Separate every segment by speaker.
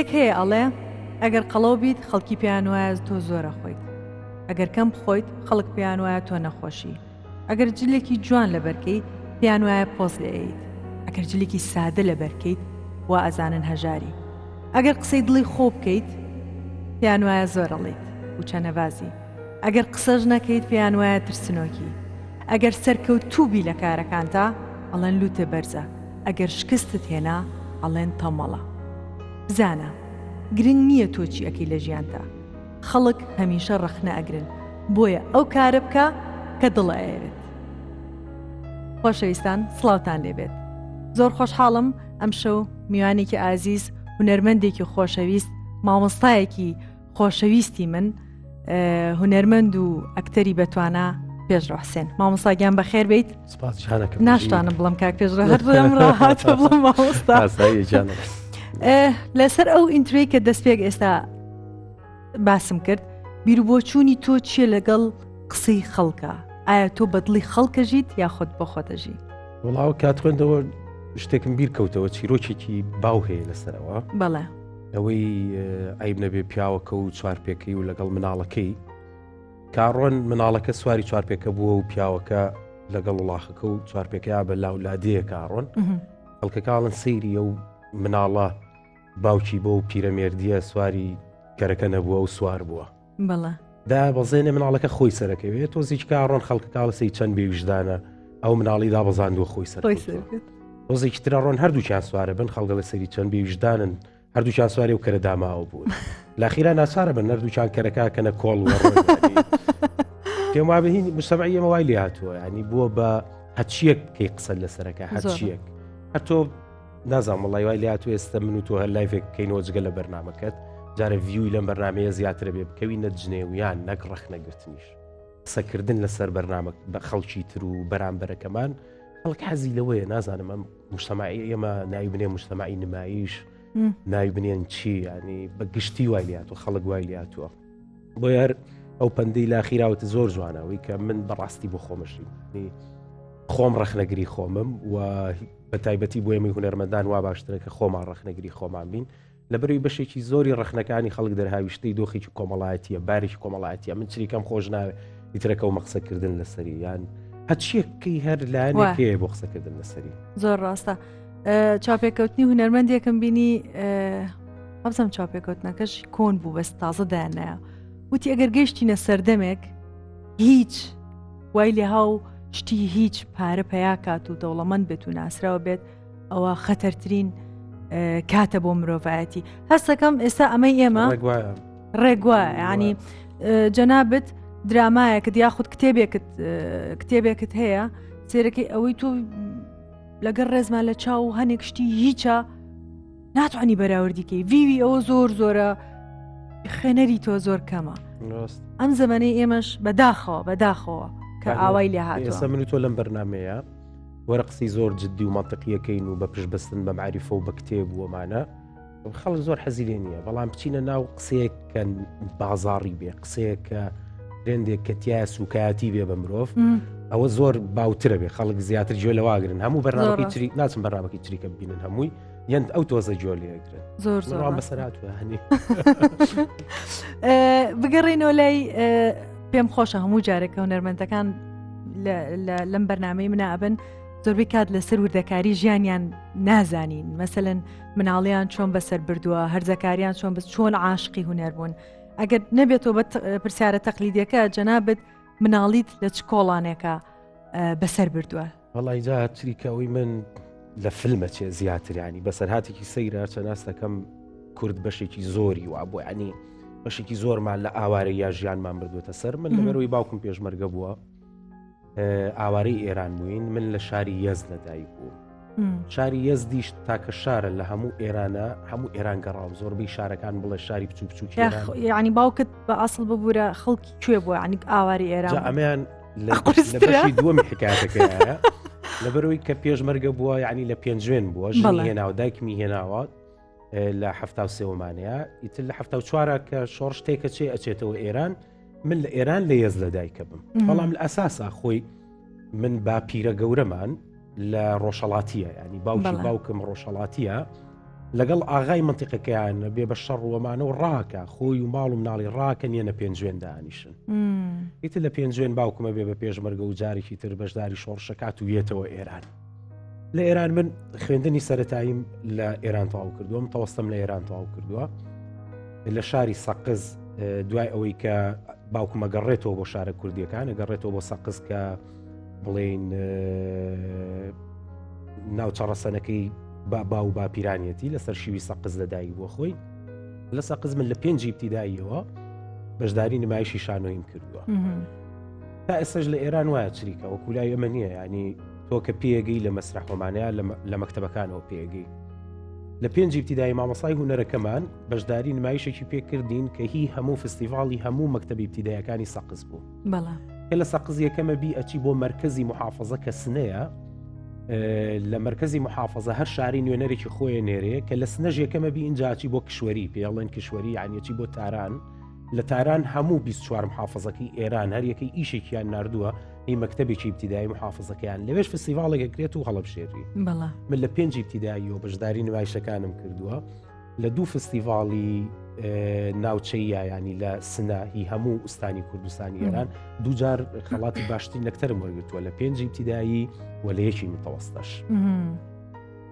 Speaker 1: قسەیەک هەیە ئەڵێ ئەگەر قەڵەو بیت خەڵکی پێیان وایە تۆ زۆر ئەخۆیت، ئەگەر کەم بخۆیت خەڵک پێیان وایە تۆ نەخۆشی، ئەگەر جلێکی جوان لەبەر کەیت پێیان وایە پۆز لێ ئەیت، ئەگەر جلێکی سادە لەبەر کەیت وا ئەزانن هەژاری، ئەگەر قسەی دڵی خۆ بکەیت پێیان وایە زۆر ئەڵێیت و چەنەبازی، ئەگەر قسەش نەکەیت پێیان وایە ترسنۆکی، ئەگەر سەرکەوتوو بی لە کارەکانتا ئەڵێن لوتێ بەرزە، ئەگەر شکستت هێنا ئەڵێن تەمەڵە. بزانە گرنگ نییە تۆ چی ئەکەی لە ژیانتا، خەڵک هەمیشە ڕەخنە ئەگرن بۆیە ئەو کارە بکە کە دڵ ئەیەوێت. خۆشەویستان سڵاوتان لێبێت زۆر خۆشحاڵم ئەمشەو میوانێکی ئازیز هونەرمەندێکی خۆشەویست مامۆستایەکی خۆشەویستی من هونەرمەند و ئەکتەری بەتوانا پێشڕەو حسێن مامۆستا گیان بەخێر بیت ناشتانم بڵم کاک پێشڕە هەر ڕاهاتە بڵم مامۆستا لەسەر ئەو intro ی کە دەستپێک ئێستا باسم کرد بیرروبۆچوونی تۆ چییە لەگەڵ قسەی خەڵکە ئایا تۆ بەدڵی خەڵکە ژیت یاخود بۆ خۆتەژی
Speaker 2: وڵاو کات خوێندەوە شتێکم بیر کەوتەوە چیرۆکێکی باو هەیە لەسەرەوە
Speaker 1: بەڵێ
Speaker 2: ئەوەی عیب نەبێ پیاوەکە و چوارپێکەی و لەگەڵ مناڵەکەی کاڕۆن مناڵەکە سواری چوارپێکە بووە و پیاوەکە لەگەڵ وڵاخەکە و چوارپێکەیە بە لاولادەیە کاڕۆن خەڵکەکەڵن سەیری ئەو مناڵە باوکی بۆ و پیرەمێردیە سواری کەرەکە نەبووە و سوار بووە
Speaker 1: بەڵێ
Speaker 2: دا بەزێنێ مناڵەکە خۆی سەرەکەوێت تۆزێکی کاڕۆن خەڵکەکەڵ سەی چەند بێویژدانە ئەو مناڵی دابەزاندووە خۆی سەر تۆزێکی ترە ڕۆن هەردووکیان سوارە بن خەڵگە لە سەری چەند بێویژدانن هەردووکیان سواری و کەرە داماوە بوون لاخیرا ناچارە بن هەردووکیان کەرەکە کەنە کۆڵ پێم وابێ هین مجتەمعی ئێمە وای لێ هاتووە ینی بووە بە هەچیەک بکەی قسە لەسەرەکە هەرچیەک هەر تۆ نازانم وڵی وای لات و ئێستا من و تۆ هەر live ێک بکەینەوە جگە لە بەرنمەکەت جارە view ی لەم بەرنمەیە زیاترە بێ بکەوینە جنێویان نەک ڕەخنەگرتنیش قسەکردن لەسەر بەرنامە بە خەڵکی تر و بەرامبەرەکەمان خەڵک حەزی لەوەیە نازانم ئەم مجتەمعی ئێمە ناوی بنێ مجتەمعی نمایش ناوی بنێن چی ینی بە گشتی وای لاتوە خەڵک وای لاتوە بۆ هەر ئەو پەندەی لاخیراوت زۆر جوانەوەی کە من بەڕاستی بۆ خۆمەشی خۆم ڕەخنەگری خۆمم و بە تایبەتی بۆ ئێمەی هونەرمەندان وا باشترە کە خۆمان ڕەخنەگری خۆمان بین لەبەروی بەشێکی زۆری ڕەخنەکانی خەڵک دەرهاویشتەی دۆخێکی کۆمەڵایەتیە بارێکی کۆمەڵایەتیە من چریکەم خۆش ناوێ ئیترەکەومە قسەکردن لەسەری یان هەچیەکەی هەر لایەنێک هەیە بۆ قسەکردن لەسەری
Speaker 1: زۆر ڕاستە چاپێکەوتنی هونەرمەندێکم بینی هەبزم چاپێکەوتنەکەش کۆن بوو بەس تازە دایانایە وتی ئەگەر گەشتینە سەردەمێک هیچ وای لێها و شتی هیچ پارە پەیا کات و دەوڵەمەند بێت و ناسراوە بێت ئەوە خەتەرترین کاتە بۆ مرۆڤایەتی هەستەکەم ئێستا ئەمەی ئێمە ڕێگوایە ینی جەنابت درامایەکت یاخود کتێبێکت کتێبێکت هەیە سێرەکەی ئەوەی تۆ لەگەڵ ڕێزمان لە چاو و هەنێک شتی هیچە ناتوانانی بەراوردیکەی ڤیوی ئەوە زۆر زۆرە خوێنەری تۆ زۆر کەمە ئەم زمانەی ئێمەش بەداخەوە بەداخەوە کە ئاوای لێ هات
Speaker 2: ئێستا من تۆ لەم بەرنمەیە وەرە قسەی زۆر جددی و مەنتقیەکەین و بە پشتبەستن بە معریفە و بە کتێب و ئەمانە خەڵک زۆر حەزی لێ نییە بەڵام بچینە ناو قسەیەک کە بازاڕی بێ قسەیەک کە ترندێک کە تیا سوکایەتی بێ بە مرۆڤ ئەوە زۆر باوترە بێ خەڵک زیاتر گوێ لەواگرن هەموو بەرنامەکەی تری ناچم بەرنامەکەی تریکە ببینن هەمووی یان ئەو تۆزە گوێ لێگرن
Speaker 1: زۆر زۆر
Speaker 2: بەسەراتوە هەنی
Speaker 1: بگەڕێنەوە لای پێم خۆشە هەموو جارێک هونەرمەندەکان لەم بەرنمەی منە ئەبن زۆربەی کات لەسەر وردەکاری ژیانیان نازانین مەسەن مناڵیان چۆن بەسەر بردووە هەرزەکاریان چۆن بەس چۆن عاشقی هونەر بوون ئەگەر نەبێتەوە بە پرسیارە تەقلیدیەکە جەنابت مناڵیت لە چ کۆڵانێکە بەسەر بردووە
Speaker 2: وەڵی جا چریکە ئەوی من لە فیلمە چێ زیاتریانی بەسەرهاتێکی سەیرە چەناستەکەم کورد بەشێکی زۆری وا بۆ ینی بەشێکی زۆرمان لە ئاوارە یا ژیانمان بردوێتە سەر من لەبەرەوەی باوکم پێشمەرگە بووە ئاوارەی ئێران بووین من لە شاری یەز لەدایک بووم شاری یەزدیش تاکە شارە لە هەموو ئێرانە هەموو ئێران گەڕاوم زۆربەی شارەکان بڵێ شاری بچوو بچوو
Speaker 1: ینی باوکت بە ئەسڵ ببوورە خەڵکی کوێ بووە ینی ئاواری ئێران
Speaker 2: ئەمەیان لە دووەمی حکایەتەکەیە لەبەرەوەی کە پێشمەرگە بووە یعنی لە پێنجوێن بووە ژنی هێناوە دایکمی هێناوە لە ه سێوەمانەیە ئیتر لە ه چوارە کە شۆڕش تێکە چێ ئەچێتەوە ئێران من لە ئێران لە یەز لە دایکە بم بەڵام لە ئەساسا خۆی من با پیرە گەورەمان لە ڕۆژهڵاتیە ینی باوکی باوکم ڕۆژهڵاتیە. لەگەڵ ئاغای مەنتیقەکەیان بێ بە شەڕ وەمانە و ڕاکە خۆی و ماڵ و مناڵی ڕاکەن یەنە پێنجوێن دانیشن. ئیتر لە پێنجوێن باوکمە بێ بە پێشمەرگە و جارێکی تر بەشداری شۆڕشەکات و یەتەوە ئێران. لە ئێران من خوێندنی سەتاییم لە ئێران تەواو کردووە تەوەستم لە ئێران تەواو کردووە لە شاری سەقز دوای ئەوەی کە باوکمە گەڕێتەوە بۆ شارە کوردیەکان گەڕێتەوە بۆ سەقز کە بڵێین ناوچە ڕەسەنەکەی با باو باپیرانیەتی لەسەر شیوی سەقز لەدایک بووە خۆی لە سەقز من لە پێنجی ابتیداییەوە بەشداری نمایشی شانۆیم کردووە تا ئێستش لە ئێران وایە چریکە وەکو لای ئەمە نییە ینی تۆ کە پێگەی لە مەسرحۆمانەیە لە مەکتتەبەکانەوە پێگەی لە پێنجی ابتدایی مامۆسای هوەرەکەمان بەشداری نمایشێکی پێکردین کە هی هەموو فستیڤاڵی هەموو مەکتتەبی ابتدایەکانی سەقز بوو کە لە سەقز یەکەمە بی ئەچی بۆ مەرکەزی محافظە کە سنەیە لە مەرکەزی محافظە هەر شاری نوێنەرێکی خۆیە نێرێ کە لە سنەژ یەکەمە بی ئینجاچی بۆ کشوەری پێڵێن کشوەری یانیەچی بۆ تاران لە تاران هەموو 24 محافظەکەی ئێران هەر یەکەی ئیشێکیان نردووە هی مەکتتەبێکی ابتدایی محافظەکەیان لەوێش فستیڤاڵێک کرێت و هەڵبژێری من لە پێنج ابتداییەوە بەشداری نمایشەکانم کردووە لە دوو فستیڤاڵی ناوچەیە ینی لە سنە هی هەموو ئوستانی کوردستانی ئێران دووجار خەڵاتی باشترین ئەکتەرم وەرگتووە لە پێنجی ابتدایی و لە یەکی متەوەستەش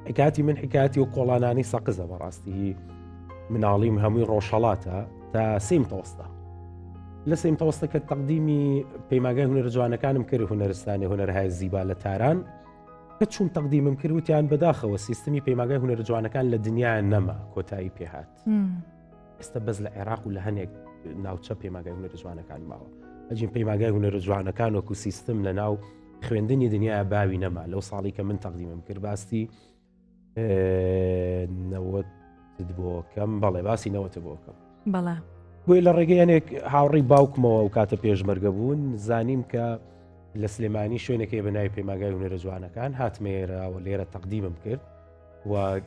Speaker 2: حکاتی من حکاتی و کۆڵانانی سەقزە بەڕاستی مناڵیم هەمووی ڕۆژهڵاتە تا سیم تەوەستە لە سیم تەوەستە کە تەقدیمی پەیماگای هونەر جوانەکانم کرد هونەرستانی هونەرهای زیبا لە تاران کە چووم تەقدیمم کرد وتیان بەداخەوە سیستمی پەیمانگای هونەرە جوانەکان لە دنیا نەما کۆتایی پێهات ئێستا بەس لە عێراق و لە هەنێک ناوچە پەیمانگای هونەرە جوانەکان ماوە ئەجین پەیمانگای هونەرە جوانەکان وەکو سیستم لە ناو خوێندنی دنیا باوی نەما لەو ساڵی کە من تەقدیمم کرد باستی نەوەت بۆکەم بەڵێ باسی نەوەتە بۆکەم
Speaker 1: بەڵێ
Speaker 2: بۆیە لە ڕێگەی هەنێک هاوڕێی باوکمەوە ئەو کاتە پێشمەرگە بوون زانیم کە لە سلێمانی شوێنێک هەیە بە ناوی پەیمانگای هونەرە جوانەکان هاتمە ئێرەوە لێرە تەقدیمم کرد و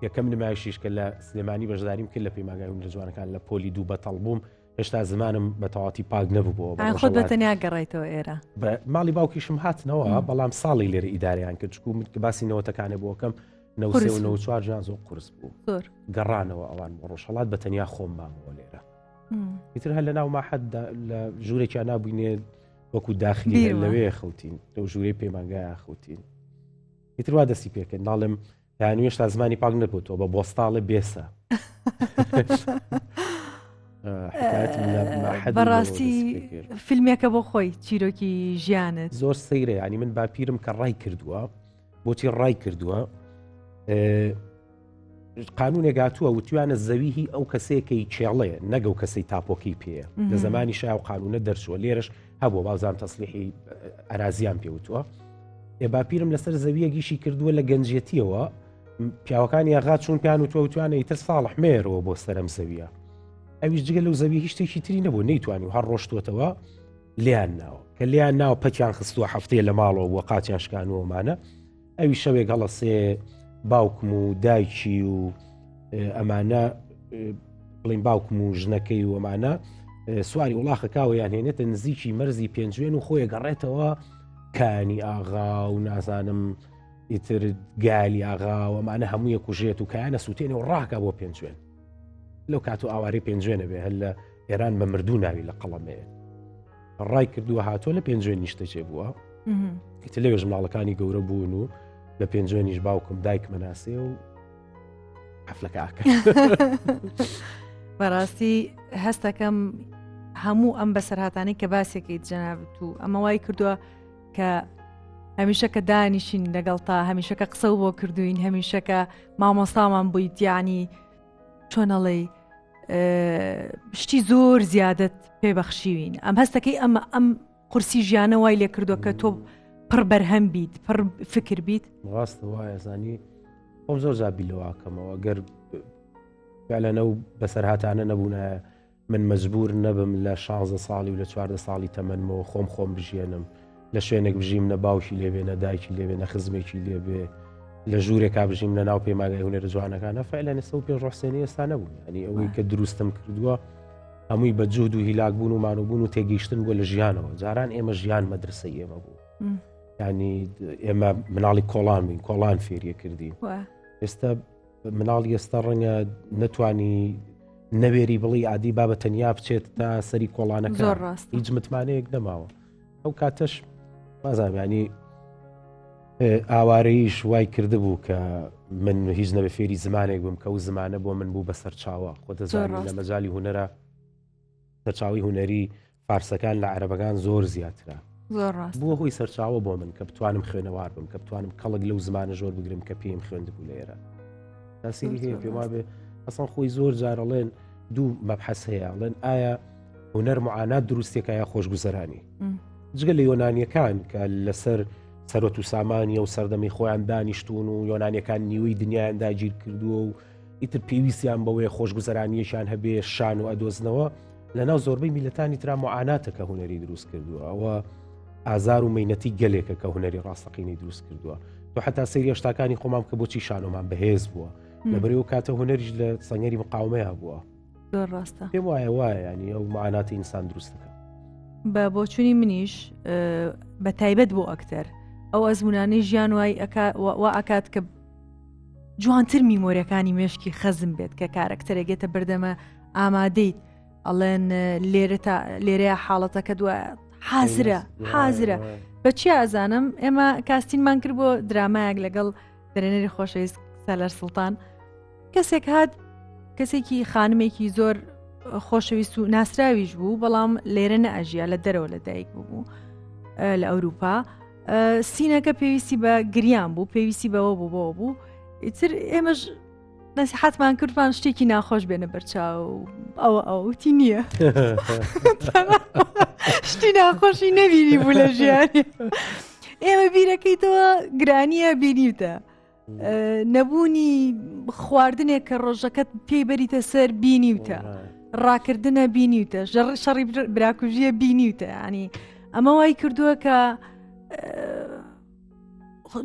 Speaker 2: یەکەم نمایشیش کە لە سلێمانی بەشداریم کرد لە پەیمانگای هونەرە جوانەکان لە پۆلی دوو بەتەڵ بووم هێشتا زمانم بە تەواتی پاک نەبووەوە
Speaker 1: خۆت بە تەنیا گەڕایتەوە ئێرە
Speaker 2: بە ماڵی باوکیشم هاتنەوە بەڵام ساڵی لێرە ئیداریان کرد چکو من کە باسی نەوەتەکانە بۆکەم 94 ژیان زۆر قورس بوو گەڕانەوە ئەوان بۆ ڕۆژهڵات بە تەنیا خۆم مامەوە لێرە ئیتر هەر لە ناو ماحەت لە ژوورێکیان نابووینێ وەکو داخلی لەوێ خەوتین لەو ژوورەی پەیمانگای خەوتین ئیتر وا دەستی پێکرد ناڵێم یان هێشتا زمانی پاک نەبووتەوە بە بۆستاڵێ بێسە
Speaker 1: بەڕاستی فیلمێکە بۆ خۆی چیرۆکی ژیانت
Speaker 2: زۆر سەیرە ینی من باپیرم کە ڕای کردووە بۆچی ڕای کردووە قانونێک هاتووە وتویانە زەوی هی ئەو کەسەیە کێڵێ نەگە و کەسەی تاپۆکەی پێیە لە زمانی شا و قانونە دەرچووە لێرش هەبووە بازان تەسلیحی ئەرازیان پێوتووە ئێ باپیرم لەسەر زەویە گیشی کردووە لە گەنجێتیەوە پیاوەکانی یاغا چوون پیان و توتوانە ئیتر ساڵح مێرەوە بۆ سەرم زەویە ئەویش جگە لەو زەوی هیچ شتێکی تری نەبوو نەیتوانی و هەر ڕۆشتوەتەوە لیان ناوە کە لیان ناوە پەکیان خستووە هەفتەیە لە ماڵەوە بووە قاچیان شکانوەمانە ئەوی شەوێک هەڵەسێ باوکم و دایکی و ئەمانە بڵین باوکم و ژنەکەی و ئەمانە سواری وڵاخەکەوە یان هێنێتە نزیکی مەرزی پێنجوێن و خۆی گەڕێتەوە کانی ئاغا و نازانم ئیتر گالی ئاغا و ئەمانە هەموویە کوژێت و کایانە سووتێنێ و ڕاکە بۆ پێنجوێن لەو کات و ئاوارەی پێنجوێنە بێ هەر لە ئێران بە مردوو ناوی لە قەڵەمەیە ڕای کردووە هاتووە لە پێنجوێن نیشتەجێ بووە ئیتر لەوێش مناڵەکانی گەورە بوون و لە پێنجوێنیش باوکم دایکمە ناسێ و حەفلەکە ئاکە
Speaker 1: بەڕاستی هەستەکەم هەموو ئەم بەسەرهاتانەی کە باسێکیت جەنابت و ئەمە وای کردووە کە هەمیشە کە دانیشین لەگەڵ تا هەمیشە کە قسە بۆ کردوین هەمیشە کە مامۆستامان بوویت یعنی چۆنەڵێی شتی زۆر زیادت پێبەخشیوین ئەم هەستەکەی ئەمە ئەم قورسی ژیانە وای لێ کردووە کە تۆ پڕ بەرهەم بیت پڕ فکر بیت
Speaker 2: ڕاستە وایە زانی خۆم زۆر زابی لەواکەمەوە گەر فعلەن ئەو بەسەرهاتانە نەبوونایە من مەجبور نەبم لە شانزە ساڵی و لە 14 ساڵی تەمەنمەوە خۆم خۆم بژیێنم لە شوێنێک بژیم نە باوکی لێبێ نە دایکی لێبێ نە خزمێکی لێبێ لە ژوورێکا بژیم لە ناو پەیمانگای هونەرە جوانەکانە فعلەن ئێستا و پێش ڕۆحسێنی ئێستا نەبوو ینی ئەوەی کە دروستم کردووە هەمووی بە جوهد و هیلاک بوون و مانوبوون و تێگەیشتن بووە لە ژیانەوە جاران ئێمە ژیان مەدرسەی ئێمە بوو ینی ئێمە مناڵی کۆڵان بووین کۆڵان فێریە کردین ئێستا. مناڵی ئێستا ڕەنگە نەتوانی نەوێری بڵی ئادی با بە تەنیا بچێت تا سەری کۆڵانەکە
Speaker 1: زۆر ڕاست
Speaker 2: هیچ متمانەیەک نەماوە ئەو کاتەش مازانانی ئاوارەیش وای کردبوو کە من هیچ نەبێ فێری زمانێک بم کە ئەو زمانە بۆ من بوو بە سەرچاوە خۆ دەزانانی لە مەجای هوەرە سەرچاوی هوەری فارسەکان لە عەرەبەکان زۆر زیاترە
Speaker 1: زۆر ڕاست
Speaker 2: بووە هۆی سەرچاوە بۆ من کە بتوانم خوێنەوار بم کە بتوانم کەڵک لەو زمانە ژۆر بگرم کە پێیم خوێندبوو لە ئێرە تاسیری هەیە پێم وابێ ئەسڵ خۆی زۆر جارەڵێن دوو مەبحەس هەیە ئەڵێن ئایا هونەر معانات دروستێکە یا خۆشگوزەرانی جگە لە یۆنانیەکان کە لەسەر سەرۆت و سامانیە و سەردەمی خۆیان دانیشتون و یۆنانیەکان نیوەی دنیایان داگیر کردووە و ئیتر پێویستیان بەوەیە خۆشگوزەرانیەکیان هەبێ شان و ئەدۆزنەوە لەناو زۆربەی میلەتانی ترا معاناتە کە هونەری دروست کردووە ئەوە ئازار و مینەتی گەلێکە کە هونەری ڕاستەقینەی دروست کردووە تو حتا سەیری هەشتاکانی خۆمان کە بۆچی شانۆمان بەهێز بووە لەبەرەوە کاتە هونەریش لە سەنگەری مقاومەیە بووە
Speaker 1: زۆر ڕاستە
Speaker 2: پێم وایە وایە ینی ئەو معاناتی ئینسان دروستەکە
Speaker 1: بە بۆچوونی منیش بە تایبەت بۆ ئەکتەر ئەو ئەزمونانەی ژیان وای وا ئەکات کە جوانتر میمۆریەکانی مێشکی خەزم بێت کە کارەکتەرێک گێتە بەردەمە ئامادەیت ئەڵێن لێرە تا لێرەیە حاڵەتەکە دووە حازرە حازرە بە چی ئازانم ئێمە کاستینمان کرد بۆ درامایەک لەگەڵ دەرێنەری خۆشەویست سالار سڵتان کەسێک هات کەسێکی خانمێکی زۆر خۆشەویست و ناسراویش بوو بەڵام لێرە نەئەژیا لە دەرەوە لە دایک بوو لە ئەوروپا سینەکە پێویستی بە گریان بوو پێویستی بەوە بوو بەوە بوو ئیتر ئێمەش نەسیحەتمان کردمان شتێکی ناخۆش بێنە بەرچاو ئەوە ئەوتی نییە شتی ناخۆشی نەبینی بوو لە ژیانی ئێمە بیرەکەیتەوە گرانیە بینیوتە نەبوونی خواردنێک کە ڕۆژەکەت پێی بەریتە سەر بینیوتە ڕاکردنە بینیوتە شەڕی براکوژیە بینیوتە ینی ئەمە وای کردووە کە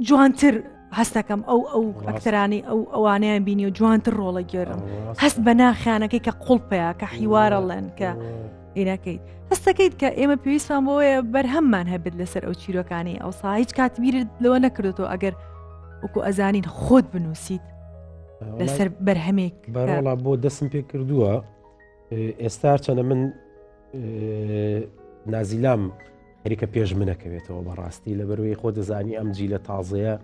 Speaker 1: جوانتر هەستەکەم ئەو ئەو ئەکتەرانی ئەو ئەوانیان بینی و جوانتر ڕۆڵە گێرم هەست بە ناخیانەکەی کە قوڵپەیە کە حیوارەڵێن کە ئینەکەیت هەستەکەیت کە ئێمە پێویستمان بۆیە بەرهەممان هەبێت لەسەر ئەو چیرۆکانی ئەوسا هیچ کات بیرت لەوە نەکردێتەوە ئەگەر وەکو ئەزانین خۆت بنووسیت لەسەر بەرهەمێک
Speaker 2: بەڕۆڵا بۆ دەسم پێ کردووە ئێستا چەنە من نازیلام خەریکە پێش منەکەوێتەوە بەڕاستی لە بەروی خۆ دەزانی ئەم جیلە تازەیە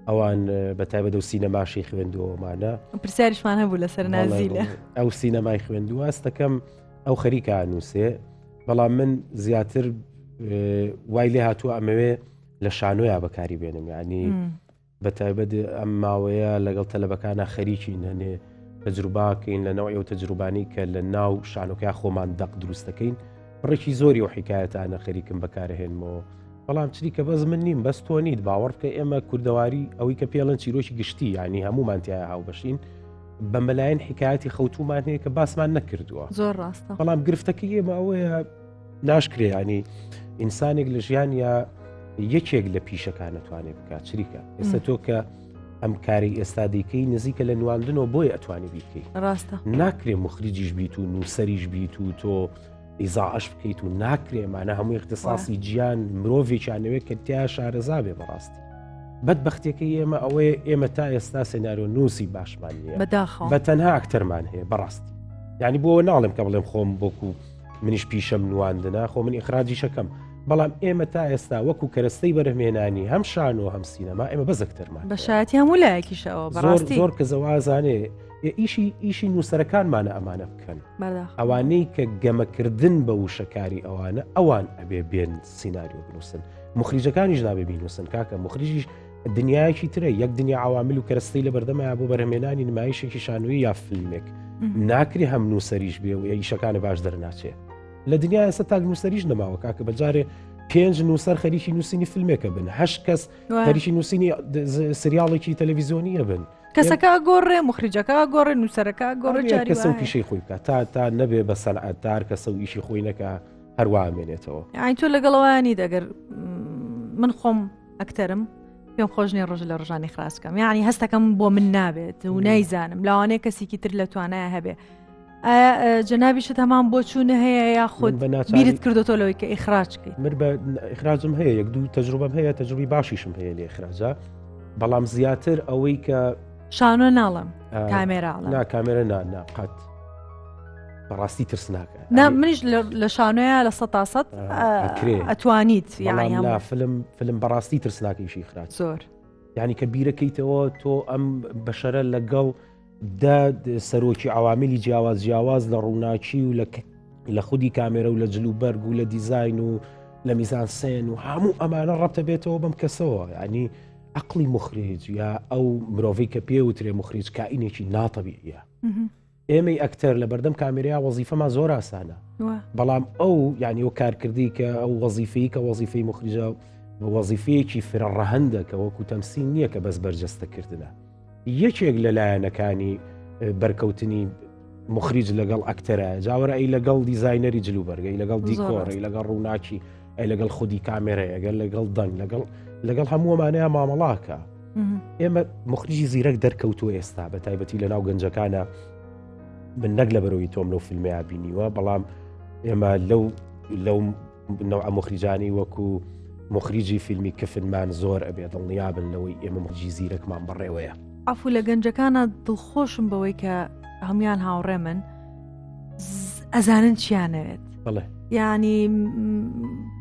Speaker 2: ئەوان بە تایبەت و سینەماشی خوێندووەمانە
Speaker 1: پرسیاریشمان هەبوو لەسەر نازیلە
Speaker 2: ئەو سینەمای خوێندووە هەستەکەم ئەو خەریکە نووسێ بەڵام من زیاتر وای لێ هاتووە ئەمەوێ لە شانۆیا بەکاری بێنم ینی بە تایبەت ئەم ماوەیە لەگەڵ تەلەبەکانە خەریکین هەنێ تەجروباکەین لە نەوەی ئەو تەجروبانی کە لە ناو شانۆکە خۆمان دەق دروست دەکەین بڕێکی زۆری و حکایەتانە خەریکم بەکارهێنمەوە بەڵام چری کە بەس من نیم بەس تۆ نیت باوەڕ بکە ئێمە کوردەواری ئەوەی کە پێڵەن چیرۆکی گشتی ینی هەمومان تایە هاوبەشین بە مەلایەن حکایەتی خەوتومان هەیە کە باسمان نەکردووە
Speaker 1: زۆر ڕاستە
Speaker 2: بەڵام گرفتەکەی ئێمە ئەوەیە ناشکرێ ینی ئینسانێک لە ژیانیا یەکێک لە پیشەکان نەتوانێت بکات چریکە ئێستا تۆ کە ئەم کاری ئێستا دیکەی نزیکە لە نواندنەوە بۆیە ئەتوانی بیکەی
Speaker 1: ڕاستە
Speaker 2: ناکرێ مخریجیش بیت و نووسەریش بیت و تۆ ئیزاعش بکەیت و ناکرێمانە هەموو اختصاصی گیان مرۆڤێکیانەوێت کە تیا شارەزا بێ بەڕاستی بەدبەختیەکەی ئێمە ئەوەیە ئێمە تا ئێستا سناریۆ نووسی باشمان نییە
Speaker 1: بەداخەوە
Speaker 2: بە تەنها ئەکتەرمان هەیە بەڕاستی یعنی بۆ ناڵێم کە بڵێم خۆم بۆکو منیش پیشەم نواندنە خۆ من ئیخراجیشەکەم بەڵام ئێمە تا ئێستا وەکو کەرەستەی بەرهمێنانی هەم شان و هەم سینەما ئێمە بەس ئەکتەرمان
Speaker 1: بە شایەتی هەموو لایەکیشەوە بەڕاستی
Speaker 2: زۆر کەسەوازانێ ئیشی ئیشی نووسەرەکانمانە ئەمانە بکەن ئەوانەی کە گەمەکردن بە وشەکاری ئەوانە ئەوان ئەبێ بێن سیناریۆ بنووسن مخریجەکانیش نابێ بینوسن کاکە مخریجیش دنیایەکی ترە یەک دنیا عوامل و کەرەستەی لە بەردەمایە بۆ بەرهمێنانی نمایشێکی شانۆیی یا فیلمێک ناکرێ هەم نووسەریش بێ و ئیشەکانە باش دەرناچێ لە دنیا ئێستا تاک نووسەریش نەماوە کاکە بەجارێ پێنج نووسەر خەریکی نووسینی فیلمێکە بن هەشت کەس خەریکی نووسینی سریاڵێکی تەلەڤیزیۆنیە بن
Speaker 1: کەسەکە گۆڕێ مخریجەکە گۆڕێ نووسەرەکە گۆڕێ
Speaker 2: کەسە و پیشەی خۆی بکات تا تا نەبێ بە سەنعەتدار کەسە و ئیشی خۆی نەکە هەروە مێنێتەوە
Speaker 1: ئەی تۆ لەگەڵەوەیانی دەگەر من خۆم ئەکتەرم پێم خۆش نیە ڕۆژ لە ڕۆژانی خراس بکەم یعنی هەستەکەم بۆ من نابێت و نایزانم لەوانەیە کەسێکی تر لە توانایە هەبێ جەنابیشت هەمان بۆچوونە هەیە یا خۆت بیرت کردوتۆ لەوەی کە ئیخراج بکەیت
Speaker 2: من بە ئیخراجم هەیە یەک دوو تەجروبەم هەیە تەجروبی باشیشم هەیە لە ئیخراجە بەڵام زیاتر ئەوەی کە
Speaker 1: شانۆ ناڵم کامێرا
Speaker 2: نا کامێرە نا نا قەت بەڕاستی ترسناکە
Speaker 1: نا منیش لە شانۆیە لە سە تا سە ئەتوانیت
Speaker 2: یان فیلم فیلم بەڕاستی ترسناکەیشی خراپ
Speaker 1: زۆر
Speaker 2: یعنی کە بیرەکەیتەوە تۆ ئەم بەشەرە لەگەڵ دە سەرۆکی عوامیلی جیاواز جیاواز لە ڕووناکی و لە لە خودی کامێرە و لە جل و بەرگ و لە دیزین و لە میزانسێن و هەموو ئەمانە ڕەتە بێتەوە بەم کەسەوە ینی عقلی مخریج یا ئەو مرۆڤی کە پێوترێ مخریج کائینێکی ناتەبیعە ئێمەی ئەکتەر لە بەردەم کامێرەیا وەزیفەمان زۆر ئاسانە بەڵام ئەو یعنی ئەو کارکردی کە ئەو وەزیفەی کە وەزیفەی مخریجە وەزیفەیەکی فرە ڕەهەندە کە وەکو تەمسیل نییە کە بەس بەرجەستەکردنە یەکێک لە لایەنەکانی بەرکەوتنی مخریج لەگەڵ ئەکتەرە جاوەرە ئەی لەگەڵ دیزینەری جلوبەرگەی لەگەڵ دیکۆڕی لەگەڵ ڕووناکی ئەی لەگەڵ خودی کامێرەی ئەگەر لەگەڵ دەنگ لەگەڵ لەگەڵ هەموومانەیە مامەڵاکە ئێمە مخریجی زیرەک دەرکەوتووە ئێستا بە تایبەتی لە ناو گەنجەکانە من نەک لە بەرەوەی تۆم لەو فیلمەیە بینیوە بەڵام ئێمە لەو لەو نەوە مخریجانی وەکو مخریجی فیلمی کفنمان زۆر ئەبێ دڵنیابن لەوەی ئێمە مخجی زیرەکمان بەڕێوەیە.
Speaker 1: عفو لە گەنجەکانە دڵخۆشم بەوەی کە هەموان هاوڕێ من ئەزانن چیانەوێت ینی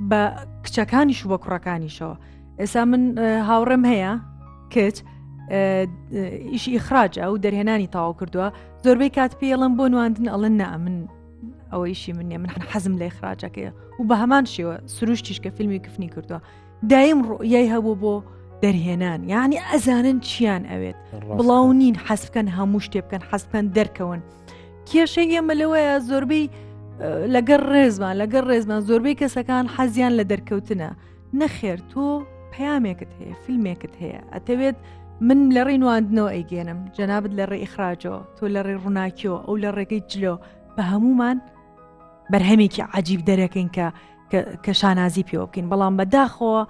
Speaker 1: بە کچەکانیش و بە کوڕەکانیشەوە ئێستا من هاوڕێم هەیە کچ ئیشی ئیخراجە و دەرهێنانی تەواو کردووە زۆربەی کات پێڵم بۆ نواندن ئەڵن نا من ئەوە ئیشی من نیە من حەزم لە ئیخراجەکەیە و بە هەمان شێوە سروشتیش کە فیلمی کفنی کردووە دایم ڕۆیای هەبوو بۆ دەرهێنان یعنی ئەزانن چیان ئەوێت بڵاو نین حەز بکەن هەموو شتێ بکەن حەز بکەن دەرکەون کێشەی ئێمە لەوەیە زۆربەی لەگەر ڕێزمان لەگەر ڕێزمان زۆربەی کەسەکان حەزیان لە دەرکەوتنە نەخێر تۆ پەیامێکت هەیە فیلمێکت هەیە ئەتەوێت من لە ڕێی نواندنەوە ئەیگەێنم جەنابت لە ڕێی ئیخراجەوە تۆ لە ڕێی ڕووناکیەوە ئەو لە ڕێگەی جلۆ بە هەمومان بەرهەمێکی عجیب دەرەکەین کە کە شانازی پێوە بکەین بەڵام بەداخەوە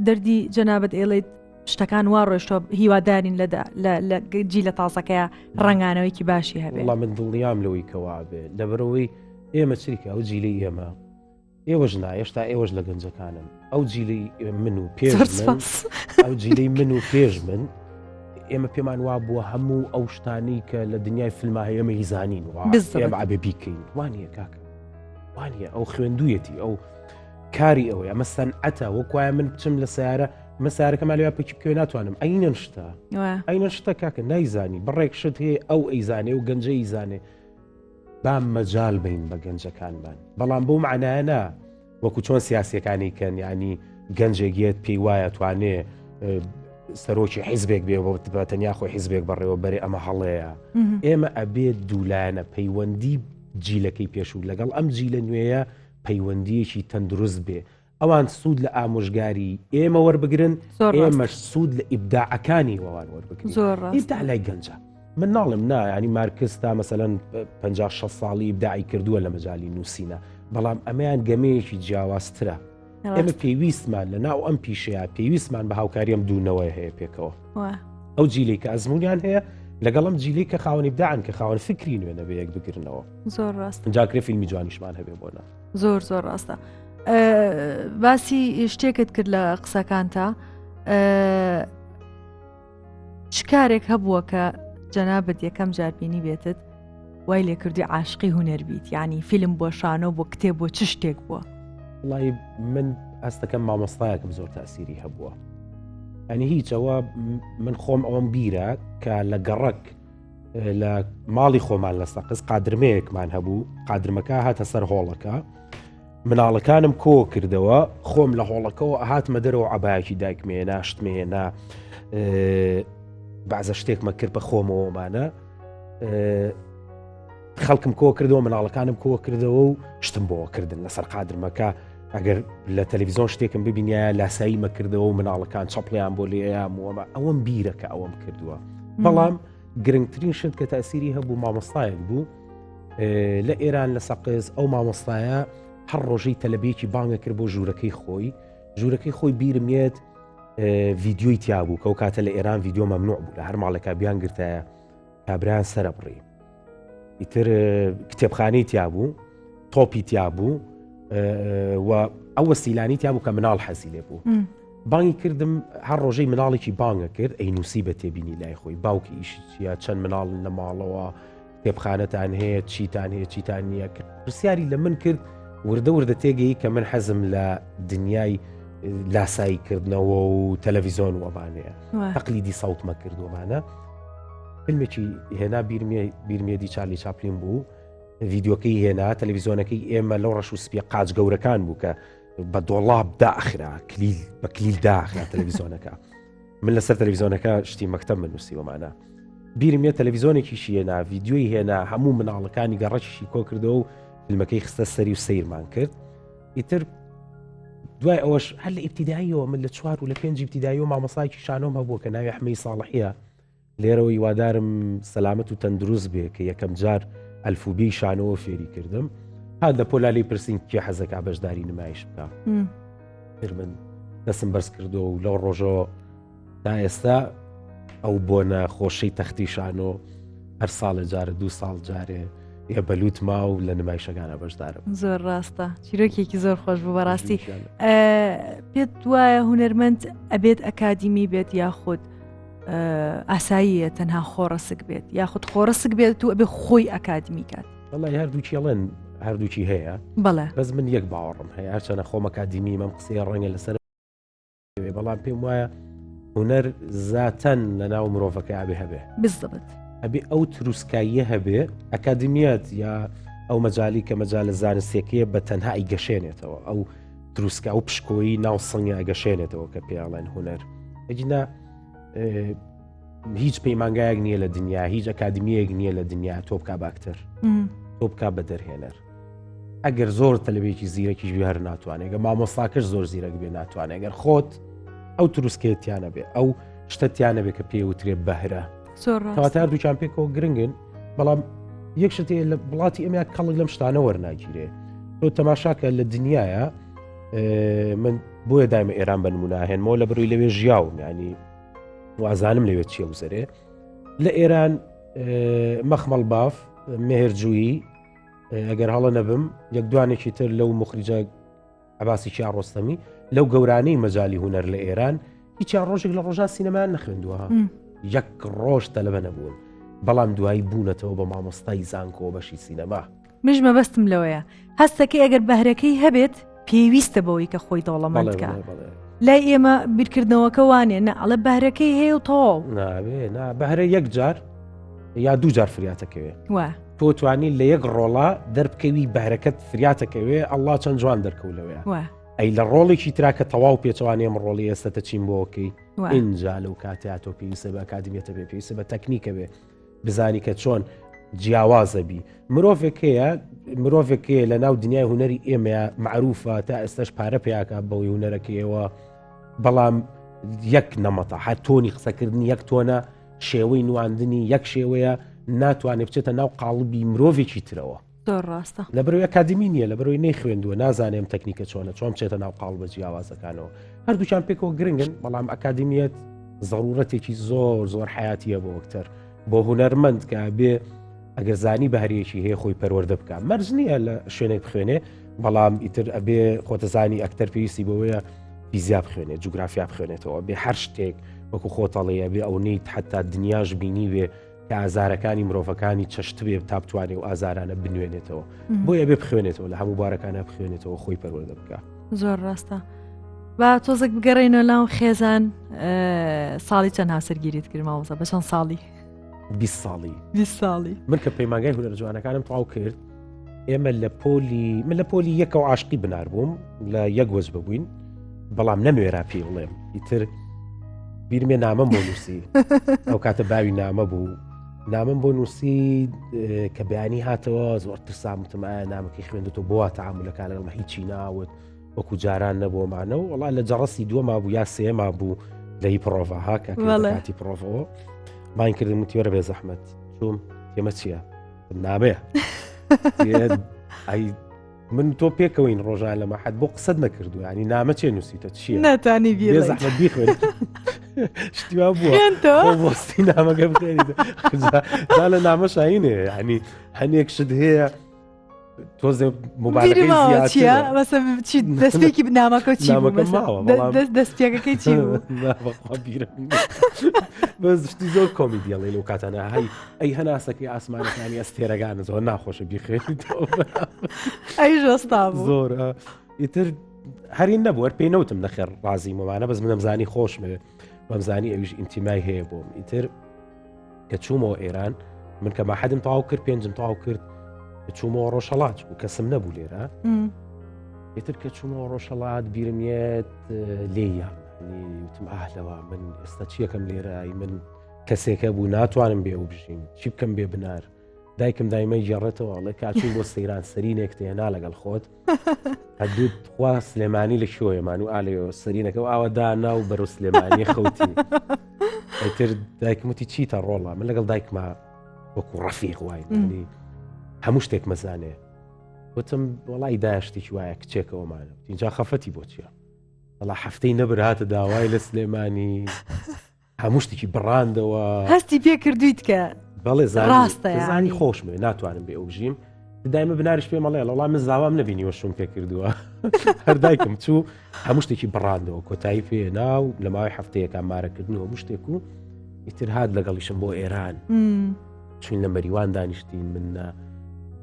Speaker 1: دەردی جەنابەت ئێڵێت شتەکان وا ڕۆشتوە هیوادارین لە جی لە تازەکەیە ڕەنگانەوەیکی باشی هەبێت
Speaker 2: من دڵنیام لەوەی کەوا بێ لەبەرەوەی ئێمە چریکە ئەو جیلی ئێمە ئێوەش نا هێشتا ئێوەش لە گەنجەکانن ئەو جیلی من و پێش ئەو جیلی من و پێش من ئێمە پێمان وا بووە هەموو ئەو شتانی کە لە دنیای فیلما هەیە ئێمە هیزانین ئێمە ئەبێ بیکەین وانە کاکە وانە ئەو خوێندویەتی ئەو کاری ئەوەی ئەمە سەنعەتە وەک وایە من بچم لە سیارە مە سارەکەمان لەوێ پێکی بکەوێ ناتوانم ئەینەن شتە ئەینەن شتە کاکە نایزانی بڕێک شت هەیە ئەو ئەیزانێ و گەنجە ئیزانێ با مەجال بین بە گەنجەکانمان بەڵام بەو معنایە نا وەکو چۆن سیاسیەکانی کەن ینی گەنجێک یەت پێی وایە توانێ سەرۆکی حیزبێک بێ بە تەنیا خۆی حیزبێک بەڕێوە بەرێ ئەمە هەڵەیە ئێمە ئەبێت دوولایەنە پەیوەندی جیلەکەی پێشوو لەگەڵ ئەم جیلە نوێیە پەیوەندیەکی تەندروست بێ ئەوان سوود لە ئامۆژگاری ئێمە وەربگرن ئێمەش سوود لە ئیبداعەکانی ئەوان وەربگرن زۆر ئیبداع لای گەنجە من ناڵم نا ینی مارکس تا مەسەلەن 50 6 ساڵی ئیبداعی کردووە لە مەجای نووسینە بەڵام ئەمەیان گەمەیەکی جیاوازترە ئێمە پێویستمان لە ناو ئەم پیشەیە پێویستمان بە هاوکاریم دوونەوەی هەیە پێکەوە ئەو جیلی کە ئەزمونیان هەیە لەگەڵم جیلی کە خاوەنی بداعن کە خاوەن فکری نوێنە بە یەک بگرنەوە
Speaker 1: زۆر ڕاست
Speaker 2: جاکرێ فیلمی جوانیشمان هەبێ بۆ نا
Speaker 1: زۆر زۆر ڕاستە باسی شتێکت کرد لە قسەکانتا چ کارێک هەبووە کە جەنابەت یەکەم جار بینی بێتت وای لێکردی عاشقی هوەر بیت ینی فیلم بۆ شانۆ بۆ کتێب بۆ چ شتێک بووە
Speaker 2: وڵی من ئەستەکەم مامۆستایەکم زۆر تاسیری هەبووە ئەنی هیچەوە من خۆم ئەوەم بیرە کە لە گەڕەک لە ماڵی خۆمان لە سەقز قادرمەیەکمان هەبوو قادرمەکە هاتە سەر هۆڵەکە مناڵەکانم کۆ کردەوە خۆم لە هۆڵەکەەوە هاتمە دەرەوە عبایەکی دایکمێنا شتمێنا بەعزە شتێکمە کرد بە خۆمەوەمانە خەڵکم کۆ کردەوە مناڵەکانم کۆ کردەوە و شتم بۆ کردن لەسەر قادرمەکە ئەگەر لە تەلەڤیزیۆن شتێکم ببینایە لاسایی مەکردەوە و مناڵەکان چەپڵیان بۆ لێیام وەمە ئەوەم بیرە کە ئەوەم کردووە بەڵام گرنگترین شت کە تاسیری هەبوو مامۆستایەک بوو لە ئێران لە سەقز ئەو مامۆستایە هەر ڕۆژەی تەلەبیەکی بانگە کرد بۆ ژوورەکەی خۆی ژوورەکەی خۆی بیرم یەت ڤیددیوی تیا بوو کەو کاتە لە ئێران ڤیددیو مەمنوع بوو لە هەر ماڵێکا بیان گرتایە کابرایان سەرە بڕی ئیتر کتێبخانەی تیا بوو تۆپی تیا بوو و ئەو وەسیلانی تیا بوو کە مناڵ حەزی لێ بوو. بانگی کردم هەر ڕۆژەی مناڵێکی بانگە کرد ئەی نووسی بە تێبینی لای خۆی باوکی ئیشی چییە چەند مناڵن لە ماڵەوە کتێبخانەتان هەیە چیتان هەیە چیتان نییە کە پرسیاری لە من کرد وردە وردە تێگەی کە من حەزم لە دنیای لاسایی کردنەوە و تەلەڤیزۆن و ئەمانەیە تەقلیدی سەوتمە کردومانە فیلمێکی هێنا بیرمێدی چارلی چاپلین بوو ڤیددیوکەی هێنا تەلەڤیزۆنەکەی ئێمە لەو ڕەش و سپیە قاچ گەورەکان بوو کە بە دۆڵاب داخرا کلیل بە کلیل داخرا تەلەڤیزۆنەکە من لەسەر تەلەڤیزۆنەکە شتی مەکتەب من نووسیوەمانە بیرم یە تەلەڤیزۆنێکیشی هێنا ڤیددیۆی هێنا هەموو مناڵەکانی گەڕەکیشی کۆ کردەوە و فیلمەکەی خستە سەری و سەیرمان کرد ئیتر دوای ئەوەش هەر لە ئیبتیداییەوە من لە چوار و لە پێنج ئیبتیدایی و مامۆسایکی شانۆم هەبووە کە ناوی ئەحمەی ساڵحیە لێرەوە هیوادارم سەلامەت و تەندروست بێ کە یەکەم جار ئەلفوبێی شانۆوە فێری کردم هات لە پۆلا لێی پرسین کێ حەزەکا بەشداری نمایش بکە تر من دەسم بەرز کردەوە و لەو ڕۆژەوە تا ئێستا ئەو بۆنە خۆشەی تەختی شانۆ هەر ساڵێ جارە دوو ساڵ جارێ ئێ بەلووت ما و لە نمایشەکانە بەشدارم.
Speaker 1: زۆر ڕاستە چیرۆکێکی زۆر خۆش بوو بەڕاستی پێت وایە هونەرمەند ئەبێت ئەکادیمی بێت یاخود ئاساییە تەنها خۆڕسک بێت یاخود خۆڕسک بێت و ئەبێ خۆی ئەکادمی کات
Speaker 2: وەڵی هەردووکی ئەڵێن هەردووکی هەیە
Speaker 1: بەڵێ
Speaker 2: بەس من یەک باوەڕم هەیە هەرچەنە خۆم ئەکادیمی مەم قسەیە ڕەنگە لەسەر بەڵام پێم وایە هونەر زاتەن لە ناو مرۆڤەکە ئەبێ هەبێ
Speaker 1: بزبت
Speaker 2: ئەبێ ئەو تروسکاییە هەبێ ئەکادمیات یا ئەو مەجای کە مەجالە زانستیەکەیە بە تەنها ئەیگەشێنێتەوە ئەو تروسکە ئەو پشکۆیی ناو سنگە ئەگەشێنێتەوە کە پێیاڵێن هونەر ئەگینا هیچ پەیمانگایەک نییە لە دنیا هیچ ئەکادمیەک نییە لە دنیا تۆ بک باکتەر تۆ بک بە دەرهێنەر ئەگەر زۆر تەلبێکی زیرەکیش بێ هەر ناتوانێت گە مامۆستاکەش زۆر زیرەک بێ ناتوانێت گەر خۆت ئەو تروسکێتیانە بێ ئەو شتەتیانە بێ کە پێوترێ بەهرە کەواتە هەردووکیان پێکەوە گرنگن بەڵام یەک شت هەیە لە وڵاتی ئێمە کەڵک لەم شتانە وەرناگیرێ تۆ تەماشاکە لە دنیاە من بۆیە دایمە ئێران بە نموناهێنمەوە لە بڕی لەوێ ژیاوم ینی وازانم لەوێ چیە وزەرێ لە ئێران مەخمەڵ باف مێهرجویی ئەگەر هەڵە نەبم یەک دوانێکی تر لەو مخریجە عەباسی کیاڕۆستەمی لەو گەورانەی مەجالی هونەر لە ئێران هیچیان ڕۆژێک لە ڕۆژان سینەمایان نەخوێندووە یەک ڕۆژ تەلەبە نەبوون بەڵام دوایی بوونەتەوە بە مامۆستای زانکۆ بەشی سینەما.
Speaker 1: منیش مەبەستم لەوەیە هەستەکەی ئەگەر بەهرەکەی هەبێت پێویستە بەوەی کە خۆی دەوڵەمەند کە لای ئێمە بیرکردنەوەکە وانێ نە ئەڵێ بەهرەکەی هەیە و تەواو
Speaker 2: نابێ نا بەهرە یەک جار یا دوو جار فریاتەکەوێ
Speaker 1: وا
Speaker 2: تۆ توانی لە یەک ڕۆڵا دەربکەوی بەهرەکەت فریاتەکەوێ ئەڵڵا چەند جوان دەرکەوت لەوەیە ئەی لە ڕۆڵێکی ترا کە تەواو پێچەوانەیە ئەم ڕۆڵی ئێستە چیم بۆکەی ئینجا لەو کاتیا تۆ پێویستە بە ئەکادمیەتە بێ پێویستە بە تەکنیکە بێ بزانی کە چۆن جیاوازە بی مرۆڤێک هەیە مرۆڤێک هەیە لە ناو دنیای هوەری ئێمە معروفە تا ئێستش پارە پیاکە بەوەی هوەرەکەیەوە بەڵام یەک نەمەتە هەر تۆنی قسەکردنی یەک تۆنە شێوەی نواندنی یەک شێوەیە ناتوانێت بچێتە ناو قاڵبی مرۆڤێکی ترەوە.
Speaker 1: زۆر ڕاستە.
Speaker 2: لەبەرئەوەی ئەکادیمی نییە، لەبەرئەوەی نەیخوێندووە، نازانێ ئەم تەکنیکە چۆنە، چۆن بچێتە ناو قاڵبە جیاوازەکانەوە. هەردووکیان پێکەوە گرنگن، بەڵام ئەکادیمیەت زەڕوورەتێکی زۆر زۆر حەیاتییە بۆ ئەکتەر، بۆ هونەرمەند کە بێ ئەگەر زانی بەهرەیەکی هەیە خۆی پەروەردە بکا. مەرج نییە لە شوێنێک بخوێنێ، بەڵام ئیتر ئەبێ خۆتەزانی ئەکتەر پێویستی بەوەیە فیزیا بخوێنێ، جوگرافیا بخوێنێتەوە، بێ هەر شتێک وەکو خۆتەڵێ ئەبێ ئەونەی حەتا دنیاش بینیبێ کە ئازارەکانی مرۆڤەکانی چەشتبێ تا بتوانێ و ئازارانە بنوێنێتەوە بۆیە بێ بخوێنێتەوە لە هەموو بارەکانە بخوێنێتەوە خۆی پەروەردە بکە
Speaker 1: زۆر ڕاستە با تۆزێک بگەڕێنەوە لاو خێزان ساڵی چەند هاوسەرگیریت کرد مامۆستا بە چەند ساڵی
Speaker 2: 20 ساڵی
Speaker 1: 20 ساڵی
Speaker 2: من کە پەیمانگای هونەر جوانەکانم تەواو کرد ئێمە لە پۆلی من لە پۆلی یەکەوە عاشقی بنار بووم لە یەک وەز ببووین بەڵام نەموێرا پێی بڵێم ئیتر بیرمێ نامەم بۆ نووسی ئەو کاتە باوی نامە بوو نامەم بۆ نووسی کە بەیانی هاتەوە زۆر ترسام وتم ئایا نامەکەی خوێندێتەوە بۆ تەعامولەکە لەگەڵم هیچی ناوت وەکو جاران نەبوومانە و وەڵا لە جەڕەسی دووەما بوو یا سێما بوو لە هی پڕۆڤە ها کە کاتی پڕۆڤەوە باین کردم وتی وەرە بێ زەحمەت چووم ئێمە چییە نامەیە ئەی من تۆ پێکەوەین ڕۆژان لە مەحەد بۆ قسەت نەکردو ینی نامە چێ نووسیتە چییە
Speaker 1: ناتانی
Speaker 2: زەحمەت بیخوێن شتیوا بووە بۆستی نامەکە بخوێنیت جا لە نامە شاینێ ینی هەنێک شت هەیە. تۆزێ مبارەکەی
Speaker 1: چییە بەسە چی دەستپێکی بنامەکە چی دەستپێکەکەی چی
Speaker 2: بەس شتی زۆر کۆمیدیڵێ لەو کاتانە هەی ئەی هەناسەکەی ئاسمانەکانی ئەستێرەگانە زۆر ناخۆشە بیخێنیتەوە
Speaker 1: ئەی ژۆستا
Speaker 2: زۆر ئیتر هەرین نەبوو هەر پێی نەوتم نەخێر ڕازی مەمانە بەس منەمزانی خۆشمەوێ بەمزانی ئەویش ئینتیمای هەیە بۆم ئیتر کە چوومەوە ئێران من کە ماحەدم تەواو کرد پێنجم تەواو کرد چوومەوە ڕۆژهەڵات و کەسم نەبوو لێرە ئیتر کە چوومەوە ڕۆژهەڵات بیرم یەت لێیان وتم ئاه لەوە من ئێستا چیەکەم لێرە ئەی من کەسێکە بوو ناتوانم بێ و بژیم چی بکەم بێ بنار دایکم دایمە گێڕێتەوە ئەڵێ کاچوین بۆ سەیران سەرینێک تێنا لەگەڵ خۆت هەدوو خوا سلێمانی لە شۆیەمان و ئالەوە سەرینەکە و ئاوا دانا و بەرەو سلێمانی خەوتی ئیتر دایکم وتی چیتە ڕۆڵە من لەگەڵ دایکما وەکو ڕەفیق وای هەموو شتێک مەزانێ وتم وەڵی دایە شتێکی وایە کچێکەوەمانە اینجا خەفەتی بۆ چییە وەڵا هەفتەی نەبر هاتە داوای لە سلێمانی هەموو شتێکی بڕاندەوە
Speaker 1: هەستی پێ کردویت کە
Speaker 2: بەڵێ ڕاستە زانی خۆشمێ ناتوانم بێ ئەو بژیم دایمە بناریش پێم ئەڵێ وەڵا من زاوام نەبینیوە شوم پێ کردووە هەر دایکم چوو هەموو شتێکی بڕاندەوە کۆتایی پێ ناو لە ماوەی هەفتەیەکە مارەکردن و هەموو شتێک و ئیتر هات لەگەڵیشم بۆ ئێران چوین لە مەریوان دانیشتین من نە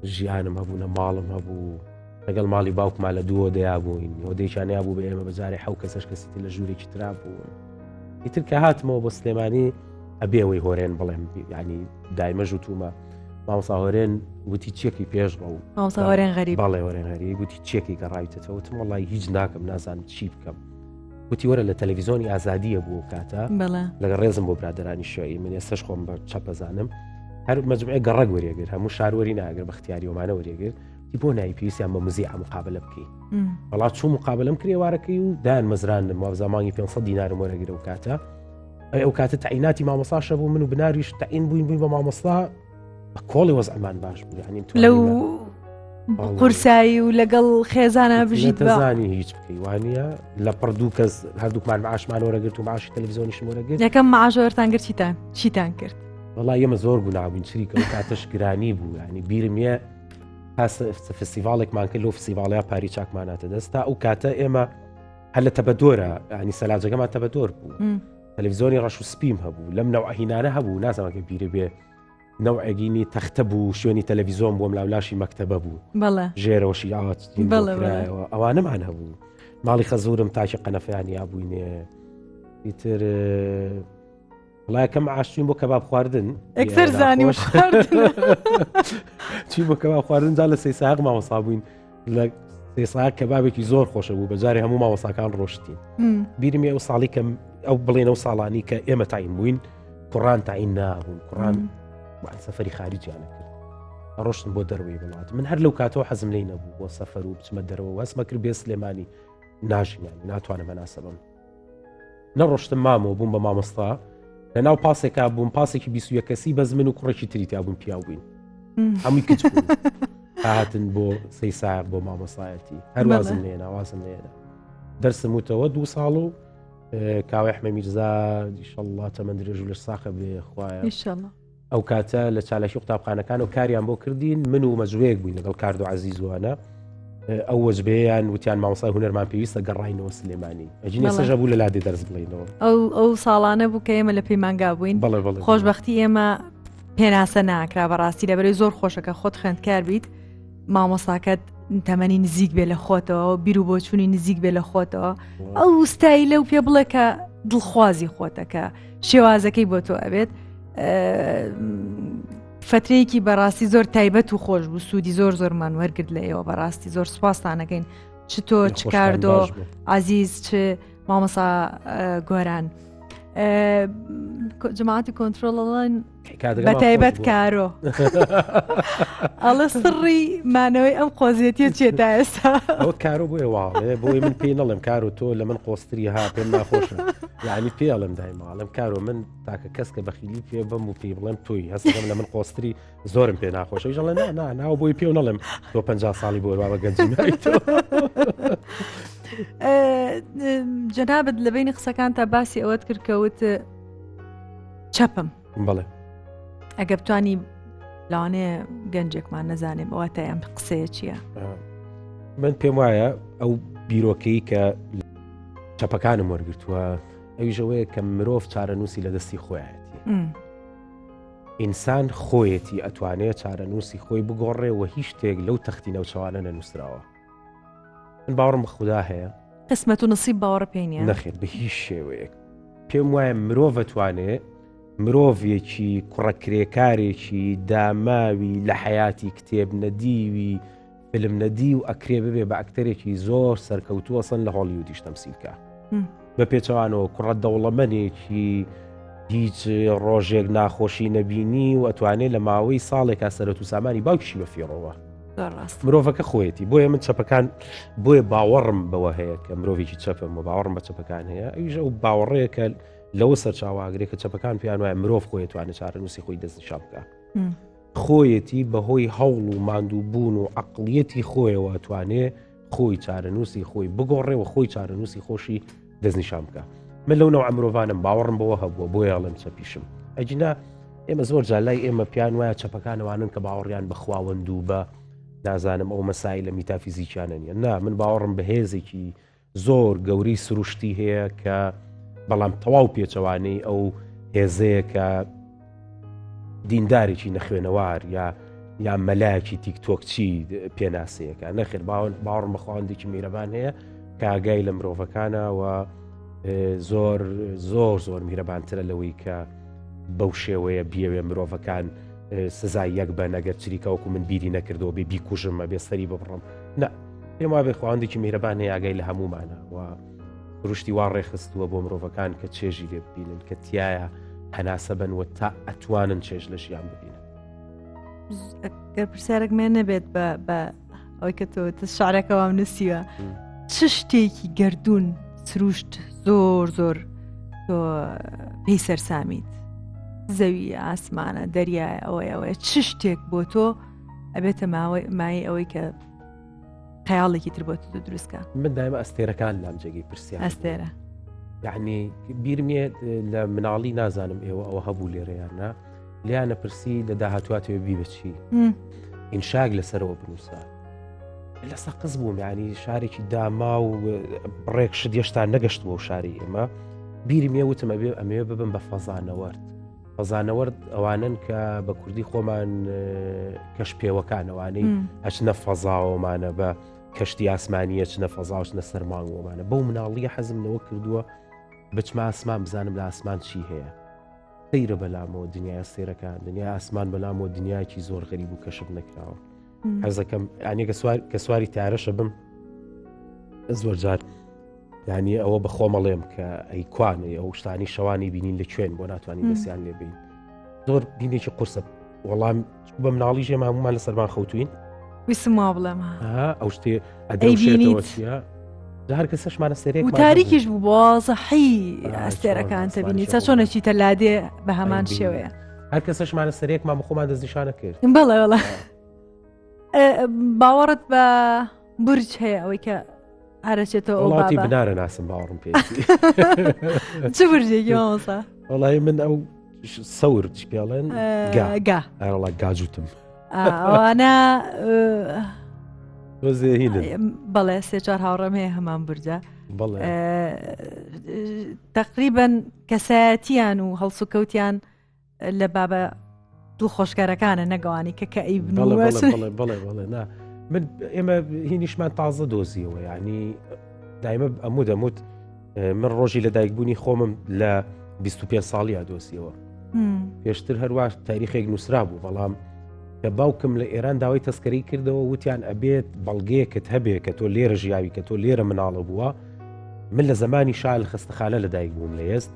Speaker 2: ژیانم هەبوو نە ماڵم هەبوو لەگەڵ ماڵی باوکما لە دووە دەیا بووین هۆدەیشان بوو بە ئێمە بەجارێ حەو کەسەش کەسی تر لە ژوورێکی ترا بوون ئیتر کە هاتمەوە بۆ سلێمانی ئەبێ ئەوەی هۆرێن بڵێم ینی دایمە ژوتومە مامۆسا هۆرێن وتی چێکی پێش ڕەو
Speaker 1: مامۆسا هۆرێن غەریب
Speaker 2: بەڵێ هۆرێن غەریب وتی چێکی گەڕاویتەوە وتم وەڵی هیچ ناکەم نازانم چی بکەم وتی وەرە لە تەلەڤیزیۆنی ئازادیە بوو کاتە لەگە ڕێزم بۆ برادرانی شوێی من ئێستش خۆم بە چەپەزانم هەر مەجموعەی گەڕەک وەرێگر هەموو شاروەری ناگەر بەختیاریۆمانە وەرێگر بۆ نای پێویستیان بە مزیع مقابلە بکەی وەڵا چوو مقابلەم کرێ وارەکەی و دایان مەزراندم وابزا مانگی 500 دینارم وەرەگرە و کاتە ئەی ئەو کاتە تعیناتی مامۆساشە بوو من و بناریش تعین بووین بووین بە مامۆستا بە کۆڵی وەزعمان باش بوو یعنی
Speaker 1: لەو قورسایی و لەگەڵ خێزانە بژیت
Speaker 2: زانی هیچ بکەی وانە لە پڕ دوو کەس هەردووکمان معاشمان وەرەگرت و معاشی تەلەڤیزیۆنیشم وەرەگرت
Speaker 1: یەکەم معاش وەرتان گرت چیتان چیتان کرد
Speaker 2: وەڵا ئێمە زۆر گوناهبووین چریکە ئەو کاتەش گرانی بوو ینی بیرم یە فستیڤالێکمان کرد لەو فستیڤاڵەیە پاری چاکمان هاتە دەست تا ئەو کاتە ئێمە هەر لە تەبەدۆرە ینی سەلاجەکەمان تەبەدۆر بوو تەلەڤیزیۆنی ڕەش و سپیم هەبوو لەم نەوعهینانە هەبوو نازانم بیرە بێ نەوعێگینی تەختە بوو شوێنی تەلەڤیزیۆن بۆم لاولاشی مەکتەبە بوو ژێرەوەشی ئاوات ئەوانەمان هەبوو ماڵی خەزورم تاکی قەنەفیان یابووینێ ئیتر وڵا یەکەم عاشتین بۆ کەباب خواردن
Speaker 1: ئەکسەر زانی
Speaker 2: چی بۆ کەباب خواردن جا لە سەیساق مامۆسا بووین لە سەیساق کەبابێکی زۆر خۆشە بوو بەجارێ هەموو مامۆساکان ڕۆشتین بیرمی ئەو ساڵی کەم ئەو بڵێن ئەو ساڵانی کە ئێمە تاین بووین کوڕان تاین نابوون کوڕان سەفەری خارجیانە کرد ڕۆشتن بۆ دەروی وڵات من هەر لەو کاتەوە حەزم لی نەبوو بۆ سەفەر و بچمە دەرەوە وەسمە کرد بێ سلێمانی ناژیان ناتوانم هەناسە بم نەڕۆشتم مامەوە بووم بە مامۆستا لە ناو پاسێکا بووم پاسێکی 21 کەسی بەس من و کوڕێکی تری تیا بوون پیاو بووین هەمووی کچ بوون هاتن بۆ سەی ساق بۆ مامۆسایەتی هەر وازم لێنا وازم لێنا دەرسم وتەوە دوو ساڵ و کاوە ئەحمە میرزا ئیشەڵڵا تەمەن درێژ و لەش ساخە بێ خوایە
Speaker 1: ئیشەڵڵا
Speaker 2: ئەو کاتە لە چالاکی قوتابخانەکان و کاریان بۆ کردین من و مەجوەیەک بووین لەگەڵ کاردۆ عەزیزوانە ئەو وەجبەیان وتیان مامۆستای هونەرمان پێویستە گەڕاینەوە سلێمانی ئەجینە سەژە بوو لە لادێ دەرس بڵینەوە
Speaker 1: ئەو ئەو ساڵانە بوو کە ئێمە لە پەیمانگا بووین
Speaker 2: بەڵێ بەڵێ
Speaker 1: خۆشببختی ئێمە پێناسە ناکرا بەڕاستی لەبەرەی زۆر خۆشەکە خۆت خوێندکار بیت مامۆساکەت تەمەنی نزیک بێ لە خۆتەوە بیر و بۆچوونی نزیک بێ لە خۆتەوە ئەو ستایلە و پێ بڵێ کە دڵخوازی خۆتەکە شێوازەکەی بۆ تۆ ئەبێت فترەیەکی بەڕاستی زۆر تایبەت و خۆش بوو سوودی زۆر زۆرمان وەرگرت لە ئێوە بەڕاستی زۆر سوپاستانەکەین چ تۆ چ کاردۆ عزیز چ مامۆسا گۆران جماعەتی کۆنتترۆڵڵەن بە تایبەت کارۆ ئەڵە سڕی مانەوەی ئەم قۆزیەتیە چێ تا ئێستا
Speaker 2: ئەوە کارۆ بۆیە واڵێ بۆی من پێی نەڵێم کارۆ تۆ لە من قۆستری ها پێم ناخۆشە یعنی پێڵم دایماڵم کارۆ من تاکە کەس کە بەخیلی پێ بم و پێی بڵێم تۆی هەستم لە من قۆستری زۆرم پێ ناخۆشە ژڵێ نا نا ناو بۆی پێ نەڵێم تۆ پ ساڵی بۆ بابە گەنجی
Speaker 1: جەنابەت لە بینی قسەکان تا باسی ئەوەت کرد کەوت چەپم
Speaker 2: بەڵێ
Speaker 1: ئەگە بتانی لەوانەیە گەنجێکمان نەزانێ واتای ئەم قسەیە چییە.
Speaker 2: من پێم وایە ئەو بیرۆکەی کە چەپەکانم وەرگتووە ئەویش ئەوەیە کە مرۆڤ چارەنووسی لە دەستی خۆیەتی. ئینسان خۆیەتی ئەتوانێت چارەنووسی خۆی بگۆڕێ و هیچ شتێک لەو تەختی نەوچەوانە نەنووسراوە. من باوەڕم بە خودا هەیە.
Speaker 1: قسمەت و نسیب باوەڕ پێی نییە؟
Speaker 2: نەخێر بە هیچ شێوەیەک. پێم وایە مرۆڤ ئەتوانێ مرۆڤێکی کوڕە کرێکارێکی داماوی لە حەیاتی کتێب نەدیوی فیلم نەدیو ئەکرێ ببێ بە ئەکتەرێکی زۆر سەرکەوتوو ئەسڵەن لە هۆڵیودیش تەمسیل کا. بە پێچەوانەوە کوڕە دەوڵەمەنێکی هیچ ڕۆژێک ناخۆشی نەبینی و ئەتوانێت لە ماوەی ساڵێکا سەرەت و سامانی باوکیشی بەفیڕەوە. مرۆڤەکە خۆیەتی بۆیە من چەپەکان بۆیە باوەڕم بەوە هەیە کە مرۆڤێکی چەپم و باوەڕم بە چەپەکان هەیە ئەویش ئەو باوەڕەیە کە لەوە سەرچاواگرێ کە چەپەکان پێیان وایە مرۆڤ خۆی توانێت چارەنووسی خۆی دەستنیشان بکە خۆیەتی بەهۆی هەوڵ و ماندووبوون و عقلیەتی خۆیەوە توانێ خۆی چارەنووسی خۆی بگۆڕێ و خۆی چارەنووسی خۆشی دەستنیشان بکە من لەو نەوە مرۆڤانم باوەڕم بەوە هەبووە بۆیە ئەڵێم چەپیشم ئەگینا ئێمە زۆر جار لای ئێمە پیان وایە چەپەکانەوانن کە باوەڕیان بە خواوەند و بە نازانم ئەو مەسای لە میتافیزیکیانە نیە نا من باوەڕم بە هێزێکی زۆر گەورەی سروشتی هەیە کە بەڵام تەواو پێچەوانەی ئەو هێزەیە کە دیندارێکی نەخوێنەوار یا یا مەلایەکی تیکتۆکچی پێناسەیەکە نەخێر باوەڕم بە خواوەندێکی میرەبان هەیە کە ئاگای لە مرۆڤەکانە و زۆر زۆر زۆر میرەبانترە لەوەی کە بەو شێوەیە بیەوێ مرۆڤەکان سزای یەک بە نەگەر چریکەوەکو من بیری نەکردەوە بێ بیکوژم بێ سەری ببڕم نە پێم وابێ خواوەندێکی میرەبان هەیە ئاگای لە هەمومانە و سروشتی وا ڕێکخستووە بۆ مرۆڤەکان کە چێژی لێ ببینن کە تایە هەناسە بن و تا ئەتوانن چێژ لە ژیان ببینن.
Speaker 1: گەر پرسیارێک مێ نەبێت بە ئەوەی کە تۆ شعرەکەوام نووسیوە چ شتێکی گردون سروشت زۆر زۆر تۆ پێی سەرسامیت زەوی ئاسمانە دەریایە ئەوەی ئەوەیە چ شتێک بۆ تۆ ئەبێتە ماوەی مای ئەوەی کە خەیاڵێکی تر بۆ تۆ دروستکە
Speaker 2: من دایمە ئەستێرەکان لام جێگەی پرسیار
Speaker 1: ئەستێرە
Speaker 2: یعنی بیرمێ لە مناڵی نازانم ئێوە ئەوە هەبوو لێرەیان نا لیانە پرسی لە داهاتواتەوە بی بچی ئینشاک لەسەرەوە بنووسە لە سەقز بووم ینی شارێکی داما و بڕێک شت هێشتا نەگەشت بۆ شاری ئێمە بیرم یە وتم ئەبێ ئەمەوێ ببم بە فەزانەوەرد فەزانەوەرد ئەوانن کە بە کوردی خۆمان کەش پێوەکان ئەوانەی ئەچنە فەزاوەمانە بە کەشتی ئاسمانیە چنە فەزاوچنە سەرمانگۆمانە بەو مناڵیە حەزم لەوە کردووە بچمە ئاسمان بزانم لە ئاسمان چی هەیە سەیرە بەلامەوە دنیای ئەستێرەکان دنیای ئاسمان بەلامەوە دنیایەکی زۆر غەریب و کەشف نەکراوە حەزەکەم یانە کە سوار کە سواری تارەشە بم زۆر جار یعنی ئەوە بە خۆمەڵێم کە ئەی کوانێ ئەو شتانی شەوانی بینین لە کوێن بۆ ناتوانانی دەستیان لێ بین زۆر بینێکی قورسە وەڵام بە مناڵی ژێ هەمومان لە سەرمان خەوتوین
Speaker 1: ویستم وا بڵێم
Speaker 2: ئەو شتێ ئەدەیبینیت هەر کەسەشمانە سێرێک
Speaker 1: و تاریکیش بوو بازحی ئەستێرەکان تەبینی چە چۆنە چیتە لادێ بە هەمان شێوەیە
Speaker 2: هەر کەسەشمانە سەرێکمان بە خۆمان دەستنیشانە کرد
Speaker 1: بەڵێ بەڵێ باوەڕت بە بورج هەیە ئەوەی کە هەرەچێتەوە
Speaker 2: وڵاتی بنارە ناسم باوەڕم پێ
Speaker 1: چ برجێکی مامۆستا
Speaker 2: وڵی من ئەو سەور چی پێڵێن گا ئەڵا گاجوتم
Speaker 1: ئەوانە بەڵێ سێ چوار هاوڕێم هەیە هەمان برجە تقریبن کەسایەتیان و هەڵسوکەوتیان لە بابە دڵخۆشکەرەکانە نەگەوانی کە کە ئەی
Speaker 2: بڵێ نا من ئێمە هینیشمان تازە دۆزیەوە ینی دایمە ئەموو دەموت من ڕۆژی لە دایکبوونی خۆمم لە 25 ساڵیا دۆزیەوە پێشتر هەروە تاریخێک نووسرا بوو بەڵام کە باوکم لە ئێران داوای تەسکەری کردەوە وتیان ئەبێت بەڵگەیەکت هەبێ کە تۆ لێرە ژیاوی کە تۆ لێرە مناڵە بووە من لە زمانی شال خستەخانە لەدایک بووم لە ئێست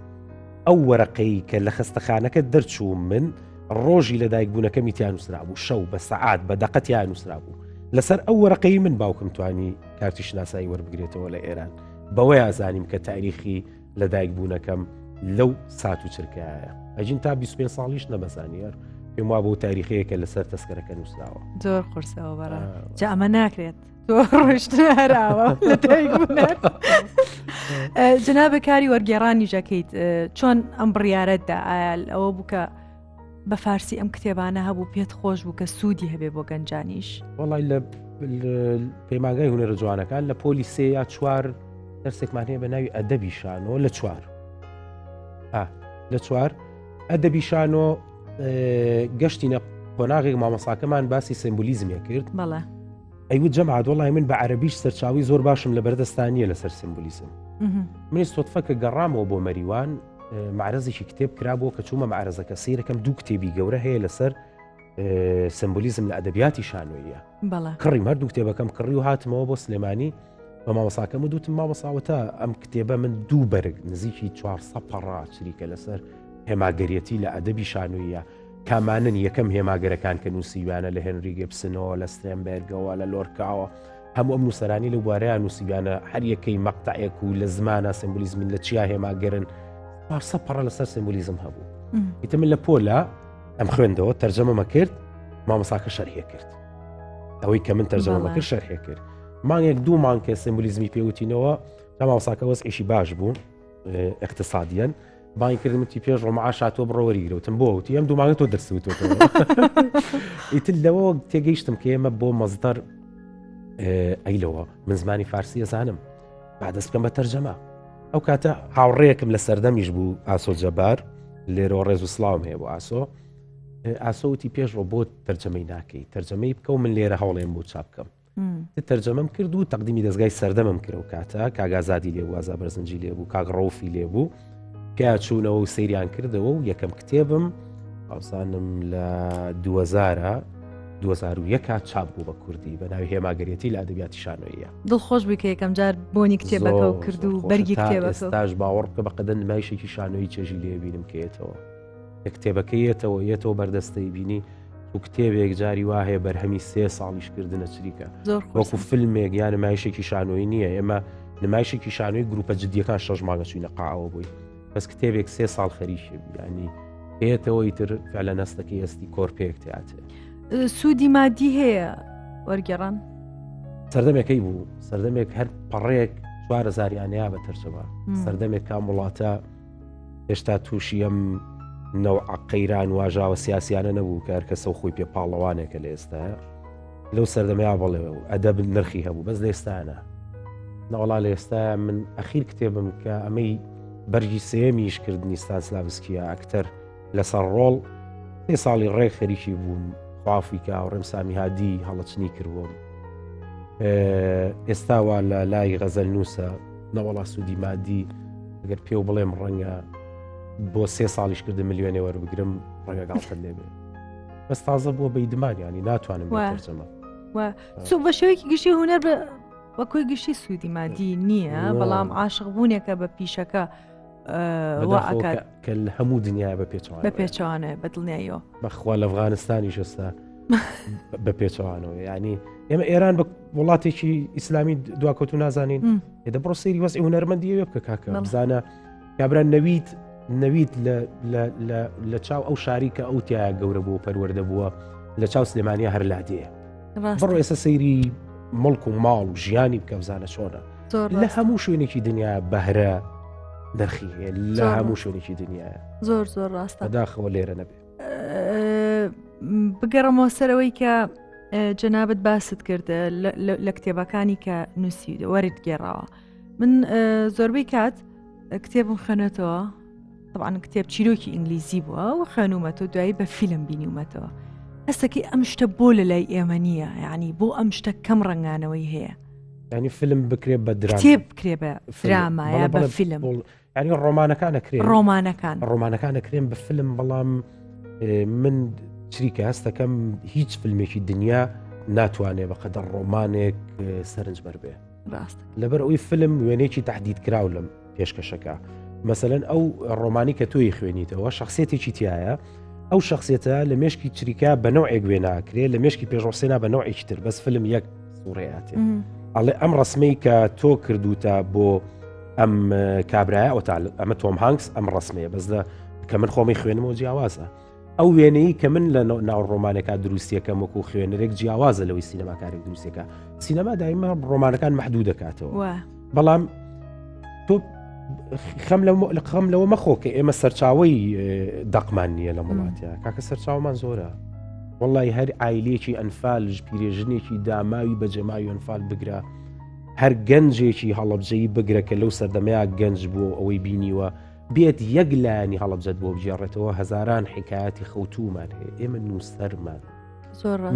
Speaker 2: ئەو وەرەقەی کە لە خەستەخانەکە دەرچووم من ڕۆژی لەدایکبوونەکەمی تیا نووسرابوو شەو بە سەعات بە دەقە تیا نووسرابوو لەسەر ئەو وەرەقەی من باوکم توانی کارتی شناسایی وەربگرێتەوە لە ئێران بەوەیا زانیم کە تاریخی لەدایکبوونەکەم لەو سات و چرکایە ئەجین تا 25 ساڵیش نەمەزانی هەر پێم وا بۆ تاریخەیە کە لەسەر تەسکەرەکە نووسراوە
Speaker 1: زۆر قورسەوە بەڕا جا ئەمە ناکرێت تۆ ڕۆشتن هەراوە لە دایک بوونەت. جنابە کاری وەرگێڕانی ژەکەیت چۆن ئەم بڕیارەتدا ئایا ئەوە بوو کە بە فارسی ئەم کتێبانە هەبوو پێت خۆش بوو کە سوودی هەبێ بۆ گەنجانیش؟
Speaker 2: وەڵی لە پەیمانگای هونەرە جوانەکان لە پۆلی سێ یا چوار دەرسێکمان هەیە بە ناوی ئەدەبی شانۆ لە چوار لە چوار ئەدەبی شانۆ گەشتینە قۆناغێک مامۆساکەمان باسی سمبولیزمێ کرد
Speaker 1: بەڵێ
Speaker 2: ئەیوت جەماعەت وەڵی من بە عەربیش سەرچاوی زۆر باشم لە بەردەستانیە لەسەر سمبولیزم منی سۆتفە کە گەڕامەوە بۆ مەریوان معرەزێکی کتێب کرابووە کە چوومە معرەزەکە سیرەکەم دوو کتێبی گەورە هەیە لەسەر سمبولیزم لە ئەدەبیاتی شانۆیە کڕیم هەردوو کتێبەکەم کڕی و هاتمەوە بۆ سلێمانی بە مامۆساکەم و دوتم مامۆساوەتە ئەم کتێبە من دوو بەرگ نزیکی 400 پەڕا چریکە لەسەر هێماگەریەتی لە ئەدەبی شانۆیە کامانن یەکەم هێماگەرەکان کە نووسیویانە لە هێنری گێبسنەوە لە سترێنبێرگەوە لە لۆرکاوە هەموو ئەم نووسەرانی لەو بوارەیان نووسیویانە هەر یەکەی مەقتەعێک و لە زمانە سمبولیزمن لە چیا هێماگەرن پارسە پەڕە لەسەر سمبولیزم هەبوو ئیتە من لە پۆلە ئەم خوێندەوە تەرجەمەمە کرد مامۆساکە شەرحێ کرد ئەوەی کە من تەرجەمەمە کرد شەرحێ کرد مانگێک دوو مانگ کە سمبولیزمی پێوتینەوە تا مامۆساکە وەزعیشی باش بوو اقتصادیەن بانگ کردم وتی پێش ڕۆ معاش هاتووە بڕۆ وەریگرە وتم بۆ وتی ئەم دوو مانگە تۆ دەرس وتۆتەوە ئیتر لەوە تێگەیشتم کە ئێمە بۆ مەزدەر ئەی لەوە من زمانی فارسی ئەزانم با دەست بکەم بە تەرجەمە ئەو کاتە هاوڕێیەکم لە سەردەمیش بوو ئاسۆ جەبار لێرەوە ڕێز و سڵاوم هەیە بۆ ئاسۆ ئاسۆ وتی پێش ڕۆ بۆ تەرجەمەی ناکەی تەرجەمەی بکە و من لێرە هەوڵێم بۆ چاپ بکەم تەرجەمەم کرد و تەقدیمی دەستگای سەردەمم کرد و کاتە کاگازادی لێ بوو ئازا بەرزنجی لێ بوو کاک ڕەوفی لێ بوو پیا چوونەوە و سەیریان کردەوە و یەکەم کتێبم ئەوسانم لە 2000 2001 چاپ بوو بە کوردی بە ناوی هێماگەرێتی لە ئەدەبیاتی شانۆیە
Speaker 1: دڵخۆش بووی کە یەکەم جار بۆنی کتێبەکە و کرد و بەرگی کتێبەکە
Speaker 2: ئێستاش باوەڕ بکە بە قەدەن نمایشێکی شانۆیی چێژی لێ بینم کە یەتەوە کە کتێبەکە یەتەوە یەتەوە بەردەستەی بینی و کتێبێک جاری وا هەیە بەرهەمی سێ ساڵیش کردنە چریکە وەکو فیلمێک یان نمایشێکی شانۆیی نییە ئێمە نمایشێکی شانۆی گروپە جدیەکان شەش مانگە چوینە قاعەوە بووی بەس کتێبێک سێ ساڵ خەریکی ینی هەیەتەوە ئیتر فعلە نەستەکەی ئەستی کۆرپێک تیاتێ
Speaker 1: سوودی مادی هەیە وەرگێڕان
Speaker 2: سەردەمێکەی بوو سەردەمێک هەر پەڕێک چوارەزاریانەیە بە تەرجەمە سەردەمێک کام وڵاتە هێشتا تووشی ئەم نەوعە قەیران و ئاژاوە سیاسیانە نەبوو کە هەر کەسە و خۆی پێ پاڵەوانێکە لە ئێستاە لەو سەردەمەیا بەڵێ و ئەدەب نرخی هەبوو بەس لە ئێستاە نەوەڵا لە ئێستا من ئەخیر کتێبم کە ئەمەی بەرگی سێمیش کردنی ستانسلاڤسکیە ئەکتەر لەسەر ڕۆڵ سێ ساڵی ڕێک خەریکی بووم خوافیکا و ڕێم سامی هادی هەڵەچنی کردبووم ئێستا وا لە لای غەزەل نووسە نەوەڵا سوودی مادی ئەگەر پێو بڵێم ڕەنگە بۆ سێ ساڵیش کردم ملیۆنێ وەربگرم ڕەنگە گاڵتە لێبێ بەس تازە بووە بەیدمان ینی ناتوانم تەرجەمە
Speaker 1: سو بە شێوەیەکی گشتی هوەر بە وەکۆی گشتی سوودی مادی نییە بەڵام عاشق بوونێکە بە پیشەکە
Speaker 2: کە لە هەموو دنیا بە پێچوان
Speaker 1: بە پێچوانە بە دڵنیاییەوە
Speaker 2: بەخوا لە ئەفغانستانیش ئێستا بە پێچوانەوە ینی ئێمە ئێران بە وڵاتێکی ئیسلامی دواکەوتو نازانین ئێدە بڕۆ سەیری وەزعی هونەرمەندی ئەوێ بکە کاکە بزانە کابرا نەوید نەوید لە چاو ئەو شاری کە ئەو تایە گەورە بوو پەروەردە بووە لە چاو سلێمانیا هەر لادێ بڕۆ ئێستا سەیری مڵک و ماڵ و ژیانی بکە بزانە چۆنە لە هەموو شوێنێکی دنیا بەهرە نرخی هەیە لە هەموو شوێنێکی دنیا
Speaker 1: زۆر زۆر ڕاستە
Speaker 2: بەداخەوە لێرە نەبێ
Speaker 1: بگەڕمەوە سەرەوەی کە جەنابەت باست کرد لە کتێبەکانی کە نووسی وەرت گێڕاوە من زۆربەی کات کتێبم خوێنێتەوە طبعا کتێب چیرۆکی ئینگلیزی بووە و خوێنومەتەوە دوایی بە فیلم بینیومەتەوە هەستەکەی ئەم شتە بۆ لە لای ئێمە نییە یعنی بۆ ئەم شتە کەم ڕەنگانەوەی هەیە
Speaker 2: ینی فیلم بکرێ بە درام
Speaker 1: کتێب بکرێ بە درامایە بە فیلم
Speaker 2: ینی ڕۆمانەکان ئەکرێن
Speaker 1: ڕۆمانەکان
Speaker 2: ڕۆمانەکان ئەکرێن بە فیلم بەڵام من چریکە هەستەکەم هیچ فیلمێکی دنیا ناتوانێ بە قەدەر ڕۆمانێک سەرنج بەربێ
Speaker 1: ڕاست
Speaker 2: لەبەر ئەوی فیلم وێنەیەکی تهدید کراو لەم پێشکەشەکە مەسەەن ئەو ڕۆمانی کە تۆی خوێنیتەوە شخصێتێکی تایە ئەو شخصێتە لە مێشکی چریکا بە نەوەێک وێناکرێ لە مێشکی پێشڕسێنا بە نەوەێکی تر بەس فیلم یەک سوڕەیاتێ ئەڵێ ئەم ڕسمەی کە تۆ کردوتە بۆ ئەم کابرایە ئەوتا ئەمە تۆم هانکس ئەم ڕسمەیە بەس لە کە من خۆمی خوێنمەوە جیاوازە ئەو وێنەی کە من لە ناو ڕۆمانێکا دروستیەکەم وەکو خوێنەرێک جیاوازە لەوەی سینەماکارێک دروستەکە سینەما دایمە ڕۆمانەکان محدود دەکاتەوە بەڵام تۆ خەم لە خەم لەوە مەخۆ کە ئێمە سەرچاوی دەقمان نییە لە وڵاتە کاکە سەرچاومان زۆرە وڵی هەر ئایلێکی ئەنفال پیرێژنێکی داماوی بەجێماوی ئەنفال بگرە هەر گەنجێکی هەڵەبجەیی بگرە کە لەو سەردەمەیە گەنج بوو ئەوەی بینیوە بێت یەک لایەنی هەڵەبجەت بۆ بگێڕێتەوە هەزاران حکایەتی خەوتومان هەیە ئێمە نووسەرمان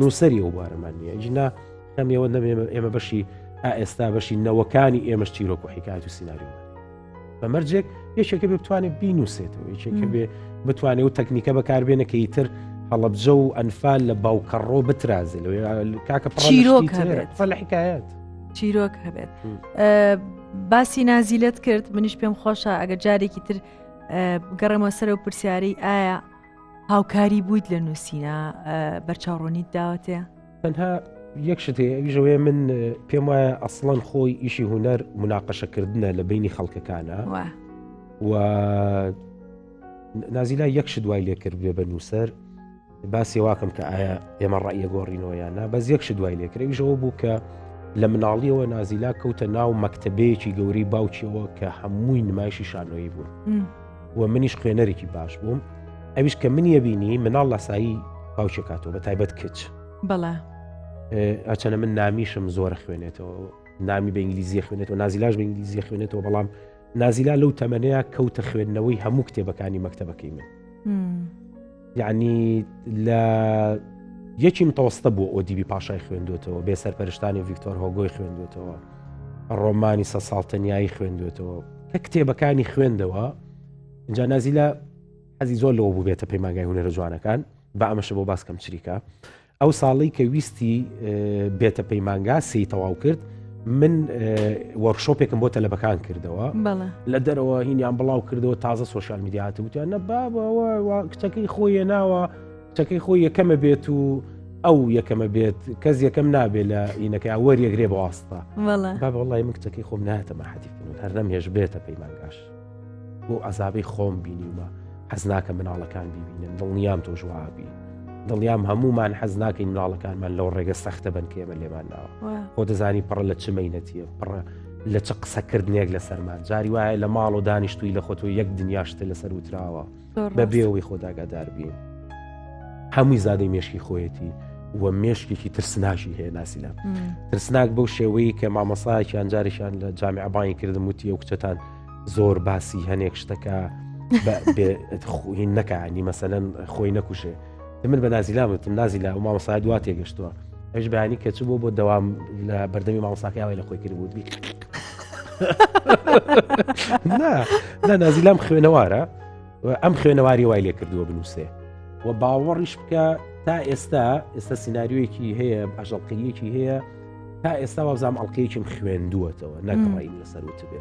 Speaker 2: نووسەری ئەو بارەمان نییە ژنا ئەمەوە نەبێ ئێمە بەشی ئێستا بەشی نەوەکانی ئێمەش چیرۆک و حکایەت و سیناریۆمان بە مەرجێک یەکێکە بێ بتوانێت بینوسێتەوە یەکێکە بێ بتوانێت و تەکنیکە بەکاربێنە کە ئیتر هەڵەبجە و ئەنفال لە باوکەڕۆ بترازێ لەوێ کاکە
Speaker 1: چیرۆک هەبێت
Speaker 2: لە حکایەت
Speaker 1: چیرۆک هەبێت باسی نازیلت کرد منیش پێم خۆشە ئەگەر جارێکی تر گەڕێمەوە سەر و پرسیاری ئایا هاوکاری بوویت لە نووسینە بەرچاوڕۆنیت داوەتێ؟
Speaker 2: تەنها یەک شت هەیە ئەویش ئەوەیە من پێم وایە ئەسڵەن خۆی ئیشی هونەر مناقەشەکردنە لە بینی خەڵکەکانە و نازیلا یەک شت وای لێ کرد بێ بە نووسەر باسی واکەم کە ئایا ئێمە ڕەئیە گۆڕینەوە یان نا بەس یەک شت دوای لێکرد ئەویشەوە بوو کە لە مناڵیەوە نازیلا کەوتە ناو مەکتەبەیەکی گەورەی باوکیەوە کە هەمووی نمایشی شانۆیی بوون و منیش خوێنەرێکی باش بووم ئەویش کە منیە بینی مناڵ لاسایی باوکێ کاتەوە بە تایبەت کچ
Speaker 1: بەڵێ
Speaker 2: ئەچەنە من نامیشم زۆرە خوێنێتەوە نامی بە ئینگلیزیە خوێنێتەوە نازیلاش بە ئینگلیزیە خوێنێتەوە بەڵام نازیلا لەو تەمەنەیە کەوتە خوێندنەوەی هەموو کتێبەکانی مەکتەبەکەی من یعنی لە یەکی متەوەستە بوو ئۆدیبی پاشای خوێندوێتەوە بێ سەرپەرشتانی ڤیکتۆر هۆگۆی خوێندوێتەوە ڕۆمانی سە ساڵ تەنایی خوێندوێتەوە کە کتێبەکانی خوێندەوە اینجا نازیلا حەزی زۆر لەوە بوو بێتە پەیمانگای هونەرە جوانەکان بە ئەمەشە بۆ باس کەم چریکە ئەو ساڵی کە ویستی بێتە پەیمانگا سی تەواو کرد من وەرکشۆپێکم بۆ تەلەبەکان کردەوە لە دەرەوە هینیان بڵاو کردەوە تازە سوۆشال میدیات وتیان نە بابەوە کچەکەی خۆی ناوە کچەکەی خۆی یەکەمە بێت و ئەو یەکەمە بێت کەس یەکەم نابێت لە ئینەکە وەریەگرێ بەواستە بابە وڵی من کچەکەی خۆم ناتە مەحەتی هەر نەم هێش بێتە پەیمانگاش بۆ عەزابەی خۆم بینیومە حەز ناکەم مناڵەکان بیبینن دڵنیام تۆش وابی دڵنیام هەمومان حەز ناکەین مناڵەکانمان لەو ڕێگە سەختە بن کە ئێمە لێمان ناوە خۆ دەزانی پڕە لە چ مەینەتیە پڕە لە چ قسەکردنێک لەسەرمان جاری وایە لە ماڵ و دانیشتووی لە خۆتۆ یەک دنیاشتە لەسەر وتراوە بە بێەوەی خۆداگادار بین هەمووی زادەی مێشکی خۆیەتی و مێشکێکی ترسناکی هەیە ناسیلا ترسناک بەو شێوەیە کە مامۆسایەکیان جارێکیان لە جامیعبانی کردم وتی ئەو کچەتان زۆر باسی هەنێک شتەکە هین نەکانی مەسەەن خۆی نەکوشێ من بە نازیلا وتم نازیلا و مامۆسای دوا تێگەشتووە ئەوش بەیانی کە چ بۆ بۆ دەوام لە بەردەمی مامۆساکەیاوای لە خۆی کرد بوو نا نازیلام خوێنەوارە ئەم خوێنەواری وای لێ کردووە بنووسێ و باوەڕیش بکە تا ئێستا ئێستا سینناریوەکی هەیە ئەژەڵقەیەکی هەیە تا ئێستا وابزانام ئەڵلقەیەکیم خوێندووەتەوە نەک ڕێیم لەسەر وتبێ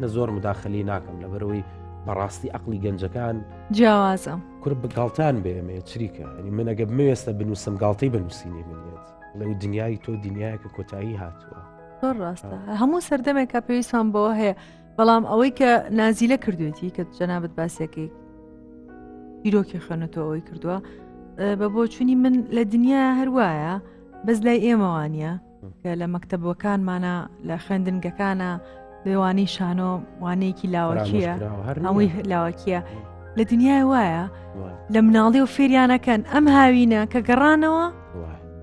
Speaker 2: نە زۆر مداخلی ناکەم لەبەرەوەی بەڕاستی ئەقلی گەنجەکان
Speaker 1: جیاوازە
Speaker 2: کورد بگاڵتان بێمێ چریکە ئەنی من ئەگە بمەوێستە بنووسم گاڵتەی بنووسینی منێت لەو دنیای تۆ دنیایەکە کۆتایی هاتووە
Speaker 1: زۆر ڕاستە هەموو سەردەمێکە پێویستمان بەوە هەیە بەڵام ئەوەی کە نازیلە کردوێتی کە جەنابەت باسیەکەی چیرۆکی خوێنەتەوە ئەوەی کردووە بە بۆچوونی من لە دنیا هەروایە بەس لای ئێمەوانە کە لە مەکتتەبەکانمانە لە خوێندنگەکانە لێوانی شانۆ وانەیەکی لاوەکیە هەمووی لاوەکیە لە دنیای وایە لە مناڵی و فێریانەکەن ئەم هاوینە کە گەڕانەوە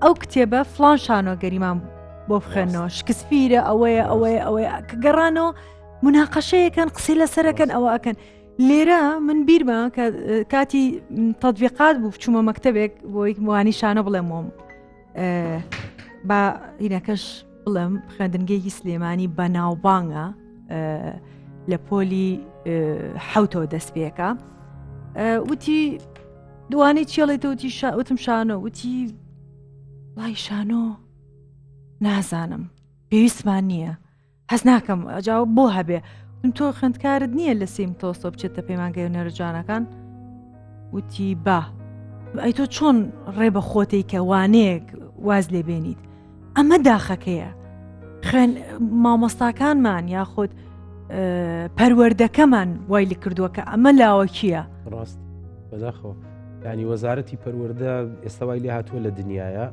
Speaker 1: ئەو کتێبە فلان شانۆگەریمان بۆ بخوێنەوە شکسپیرە ئەوەیە ئەوەیە ئەوەیە کە گەڕانەوە مناقەشەیەکەن قسەی لەسەرەکەن ئەوە ئەکەن لێرە من بیرمە کە کاتی تەطبیقات بوو بچوومە مەکتتەبێک بۆی وانی شانە بڵێمەوە با هینەکەش بڵێم خوێندنگەیەکی سلێمانی بەناوبانگە لە پۆلی حوتەوە دەست پێەکە وتی دوانەی چێڵێتەوە وتی وتم شانۆ وتی وڵی شانۆ نازانم پێویستمان نییە هەز ناکەم ئەجا بۆ هەبێ تۆ خوێندکارت نییە لە سیم تۆستۆ بچێتە پەیمانگەی و نەرجانەکان وتی با ئەی تۆ چۆن ڕێ بە خۆتەی کە وانەیەک واز لێ بێنیت ئەمە داخەکەیە خوێن مامۆستاکانمان یاخود پەروەردەکەمان وای لە کردووە کە ئەمە لاوەکیە
Speaker 2: ڕاست بەداخەوە ینی وەزارەتی پەروەردە ئێستا وای لێ هاتووە لە دنیاە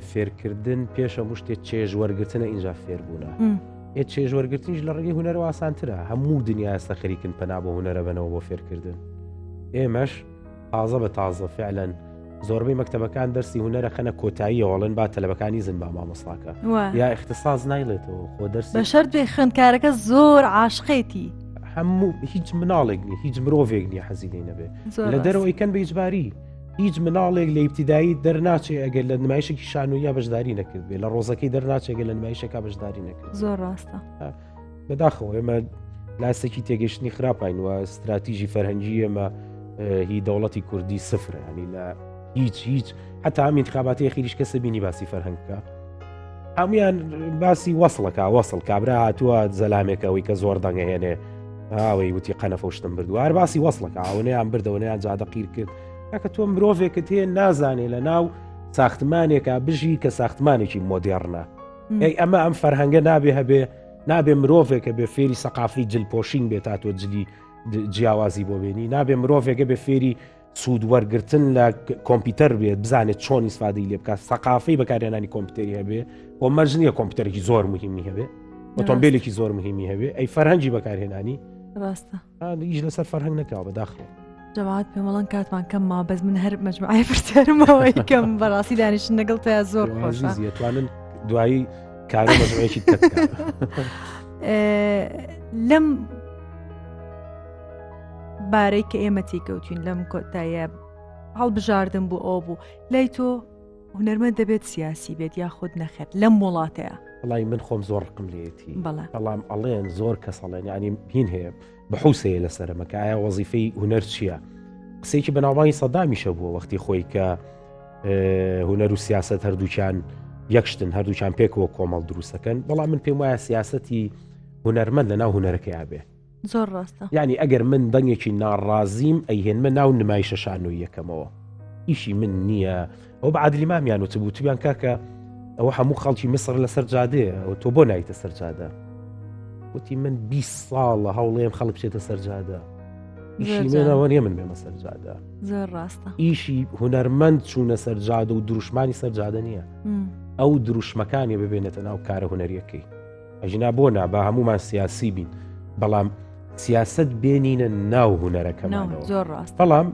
Speaker 2: فێرکردن پێش هەموو شتێک چێژ وەرگرتنە ئینجا فێربوونە. ئێ چێژ وەرگرتنیش لە ڕێگەی هونەرەوە ئاسانترە هەموو دنیا ئێستا خەریکن پەنا بۆ هونەرە بەنەوە بۆ فێرکردن ئێمەش تازە بە تازە فعلەن زۆربەی مەکتەبەکان دەرسی هونەرە خەنە کۆتاییەوە ئەڵێن با تەلەبەکانی زن با مامۆستاکە یا اختصاص نایڵێتەوە خۆ دەرسی
Speaker 1: بە شەرت بێ خوێندکارەکە زۆر عاشقێتی
Speaker 2: هەموو هیچ مناڵێک نیە هیچ مرۆڤێک نیە حەزی لێ نەبێ لە دەرەوەی کەن بە ئیجباری هیچ مناڵێک لە ئیبتیدایی دەرناچێ ئەگەر لە نمایشێکی شانۆیە بەشداری نەکرد بێ لە ڕۆزەکەی دەرناچێگە لە نمایشەکە بەشداری نەکرد
Speaker 1: زۆر ڕاستە
Speaker 2: بەداخەوە ئێمە لاستێکی تێگەشتنی خراپین و استراتیژی فەرهەنگی ئێمە هی دەوڵەتی کوردی سفرە ینی لە هیچ هیچ حتا ئەم انتخاباتی خیریش کەسە بینی باسی فەرهەنگ بکە هەمویان باسی وەصلەکە وەصل کابرا هاتووە زەلامێکەوەی کە زۆر دەنگەهێنێ ئاوەی وتی قەنەفە شتم بردو هەر باسی وەصلەکە ئەوەیان بردەوەیان جادە قیر کرد کاکە تۆ مرۆڤێکت هەیە نازانێ لە ناو ساختمانێکا بژی کە ساختمانێکی مۆدێڕنە ئەی ئەمە ئەم فەرهەنگە نابێ هەبێ نابێ مرۆڤێکە بێ فێری سەقافی جل پۆشین بێت تا تۆ جلی جیاوازی بۆ بێنی نابێ مرۆڤێکە بێ فێری سوود وەرگتن لە کۆمپیوتەر بێت بزانێت چۆن ئیسفادەی لێ بکات سەقافەی بەکارهێنانی کۆمپیوتەری هەبێ و مەرج نییە کۆمپیوتەرێکی زۆر مهمی هەبێ ئۆتۆمبیلێکی زۆر مهمی هەبێ ئەی فەرهەنگی بەکارهێنانی
Speaker 1: ڕاستە
Speaker 2: ئیش لەسەر فەرهەنگ نەکراوە بەداخەوە.
Speaker 1: جەماعەت پێمەڵەن کاتمان کەم ما بەس من هەر مەجموعەی پرسیارمەوەی کەم بەڕاستی دانیشتن لەگەڵ تیا زۆر خۆشە
Speaker 2: توانن دوایی کارو مەجموعەیەکی تر بکەن.
Speaker 1: لەم بارەی کە ئێمە تێکەوتین لەم کۆتایە هەڵبژاردن بوو ئەو بوو لای تۆ هونەرمەند دەبێت سیاسی بێت یاخود نەخێر لەم وڵاتەیە؟
Speaker 2: وەڵی من خۆم زۆر ڕقم لێتی بەڵام ئەڵێن زۆر کەس ئەڵێن ینی هین هەیە بحوس هەیە لەسەر ئەمە کە ئایا وەزیفەی هونەر چییە؟ قسەیەکی بەناوبانگی سەدامیشە بووە وەختی خۆی کە هونەر و سیاست هەردووکیان یەکشتن هەردووکیان پێکەوە کۆمەڵ دروستەکەن بەڵام من پێم وایە سیاستی هونەرمەند لە ناو هونەرەکەیا بێ
Speaker 1: زۆر ڕاستە
Speaker 2: یعنی ئەگەر من دەنگێکی ناڕازیم ئەیهێنمە ناو نمایشە شانۆییەکەمەوە ئیشی من نییە ئەو بە عادلی مامیان وتبوو وتبیان کاکە ئەوە هەموو خەڵکی میسر لەسەر جادەیە ئەوە تۆ بۆ نایتە سەر جادە وتی من 20 ساڵە هەوڵێم خەڵک بچێتە سەر جادە ئیشی منەوە نییە من بێمە سەر جادە
Speaker 1: زۆر ڕاستە
Speaker 2: ئیشی هونەرمەند چوونە سەر جادە و دروشمانی سەر جادە نییە ئەو دروشمەکانی ببێنێتە ناو کارە هونەریەکەی ئەگینا بۆ نا با هەموومان سیاسی بین بەڵام سیاست بێنینە ناو هونەرەکەمانەوە
Speaker 1: زۆر ڕاست
Speaker 2: بەڵام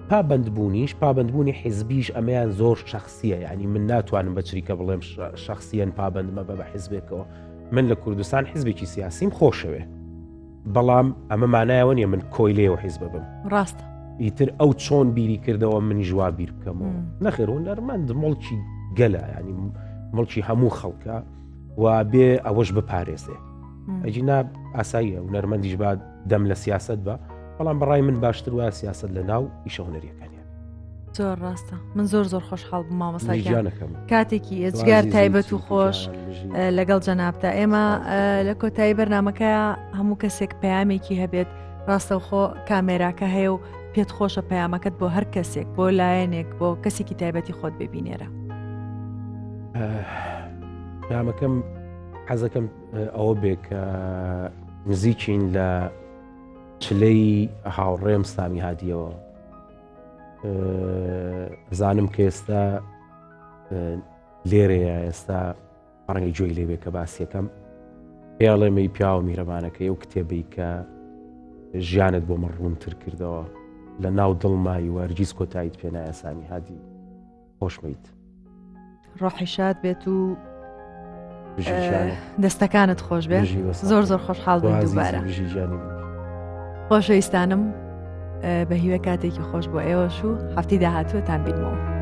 Speaker 2: پابندبوونیش پابندبوونی حیزبیش ئەمەیان زۆر شخصیە ینی من ناتوانم بە چریکە بڵێم شخصیەن پابندمە بە بە حیزبێکەوە من لە کوردستان حیزبێکی سیاسیم خۆشەوێ بەڵام ئەمە مانایەوە نیە من کۆیلەیە و حیزبە بم
Speaker 1: ڕاستە
Speaker 2: ئیتر ئەو چۆن بیری کردەوە منی ژوا بیر بکەمەوە نەخێر هونەرمەند مڵکی گەلە ینی مڵکی هەموو خەڵکە و بێ ئەوەش بپارێزێ ئەگینا ئاساییە هونەرمەندیش با دەم لە سیاست بە بەڵام بەڕای من باشتر وایە سیاست لە ناو ئیشە هونەریەکانیان
Speaker 1: زۆر ڕاستە من زۆر زۆر خۆشحاڵ بووم مامۆستا گیانەکەم کاتێکی ئێجگار تایبەت و خۆش لەگەڵ جەنابتا ئێمە لە کۆتایی بەرنمەکە هەموو کەسێک پەیامێکی هەبێت ڕاستەوخۆ کامێراکە هەیە و پێت خۆشە پەیامەکەت بۆ هەر کەسێک بۆ لایەنێک بۆ کەسێکی تایبەتی خۆت ببینێرە
Speaker 2: پەیامەکەم حەزەکەم ئەوە بێ کە نزیکین لە چلەی هاوڕێم سامی هادیەوە زانم کە ئێستا لێرەیە ئێستا ڕەنگە گوێی لێبێ کە باسیەکەم پێڵێمەی پیاوە میرەبانەکەی ئەو کتێبەی کە ژیانت بۆ من ڕوونتر کردەوە لە ناو دڵمای وەرگیز کۆتاییت پێ نایە سامی هادی خۆشمەیت
Speaker 1: ڕۆحی شاد بێت و دەستەکانت خۆش بێت زۆر زۆر خۆشحاڵ بووین دووبارە خۆشەویستانم بە هیوە کاتێکی خۆش بۆ ئێوەش و هەفتی داهاتووەتان بینمەوە.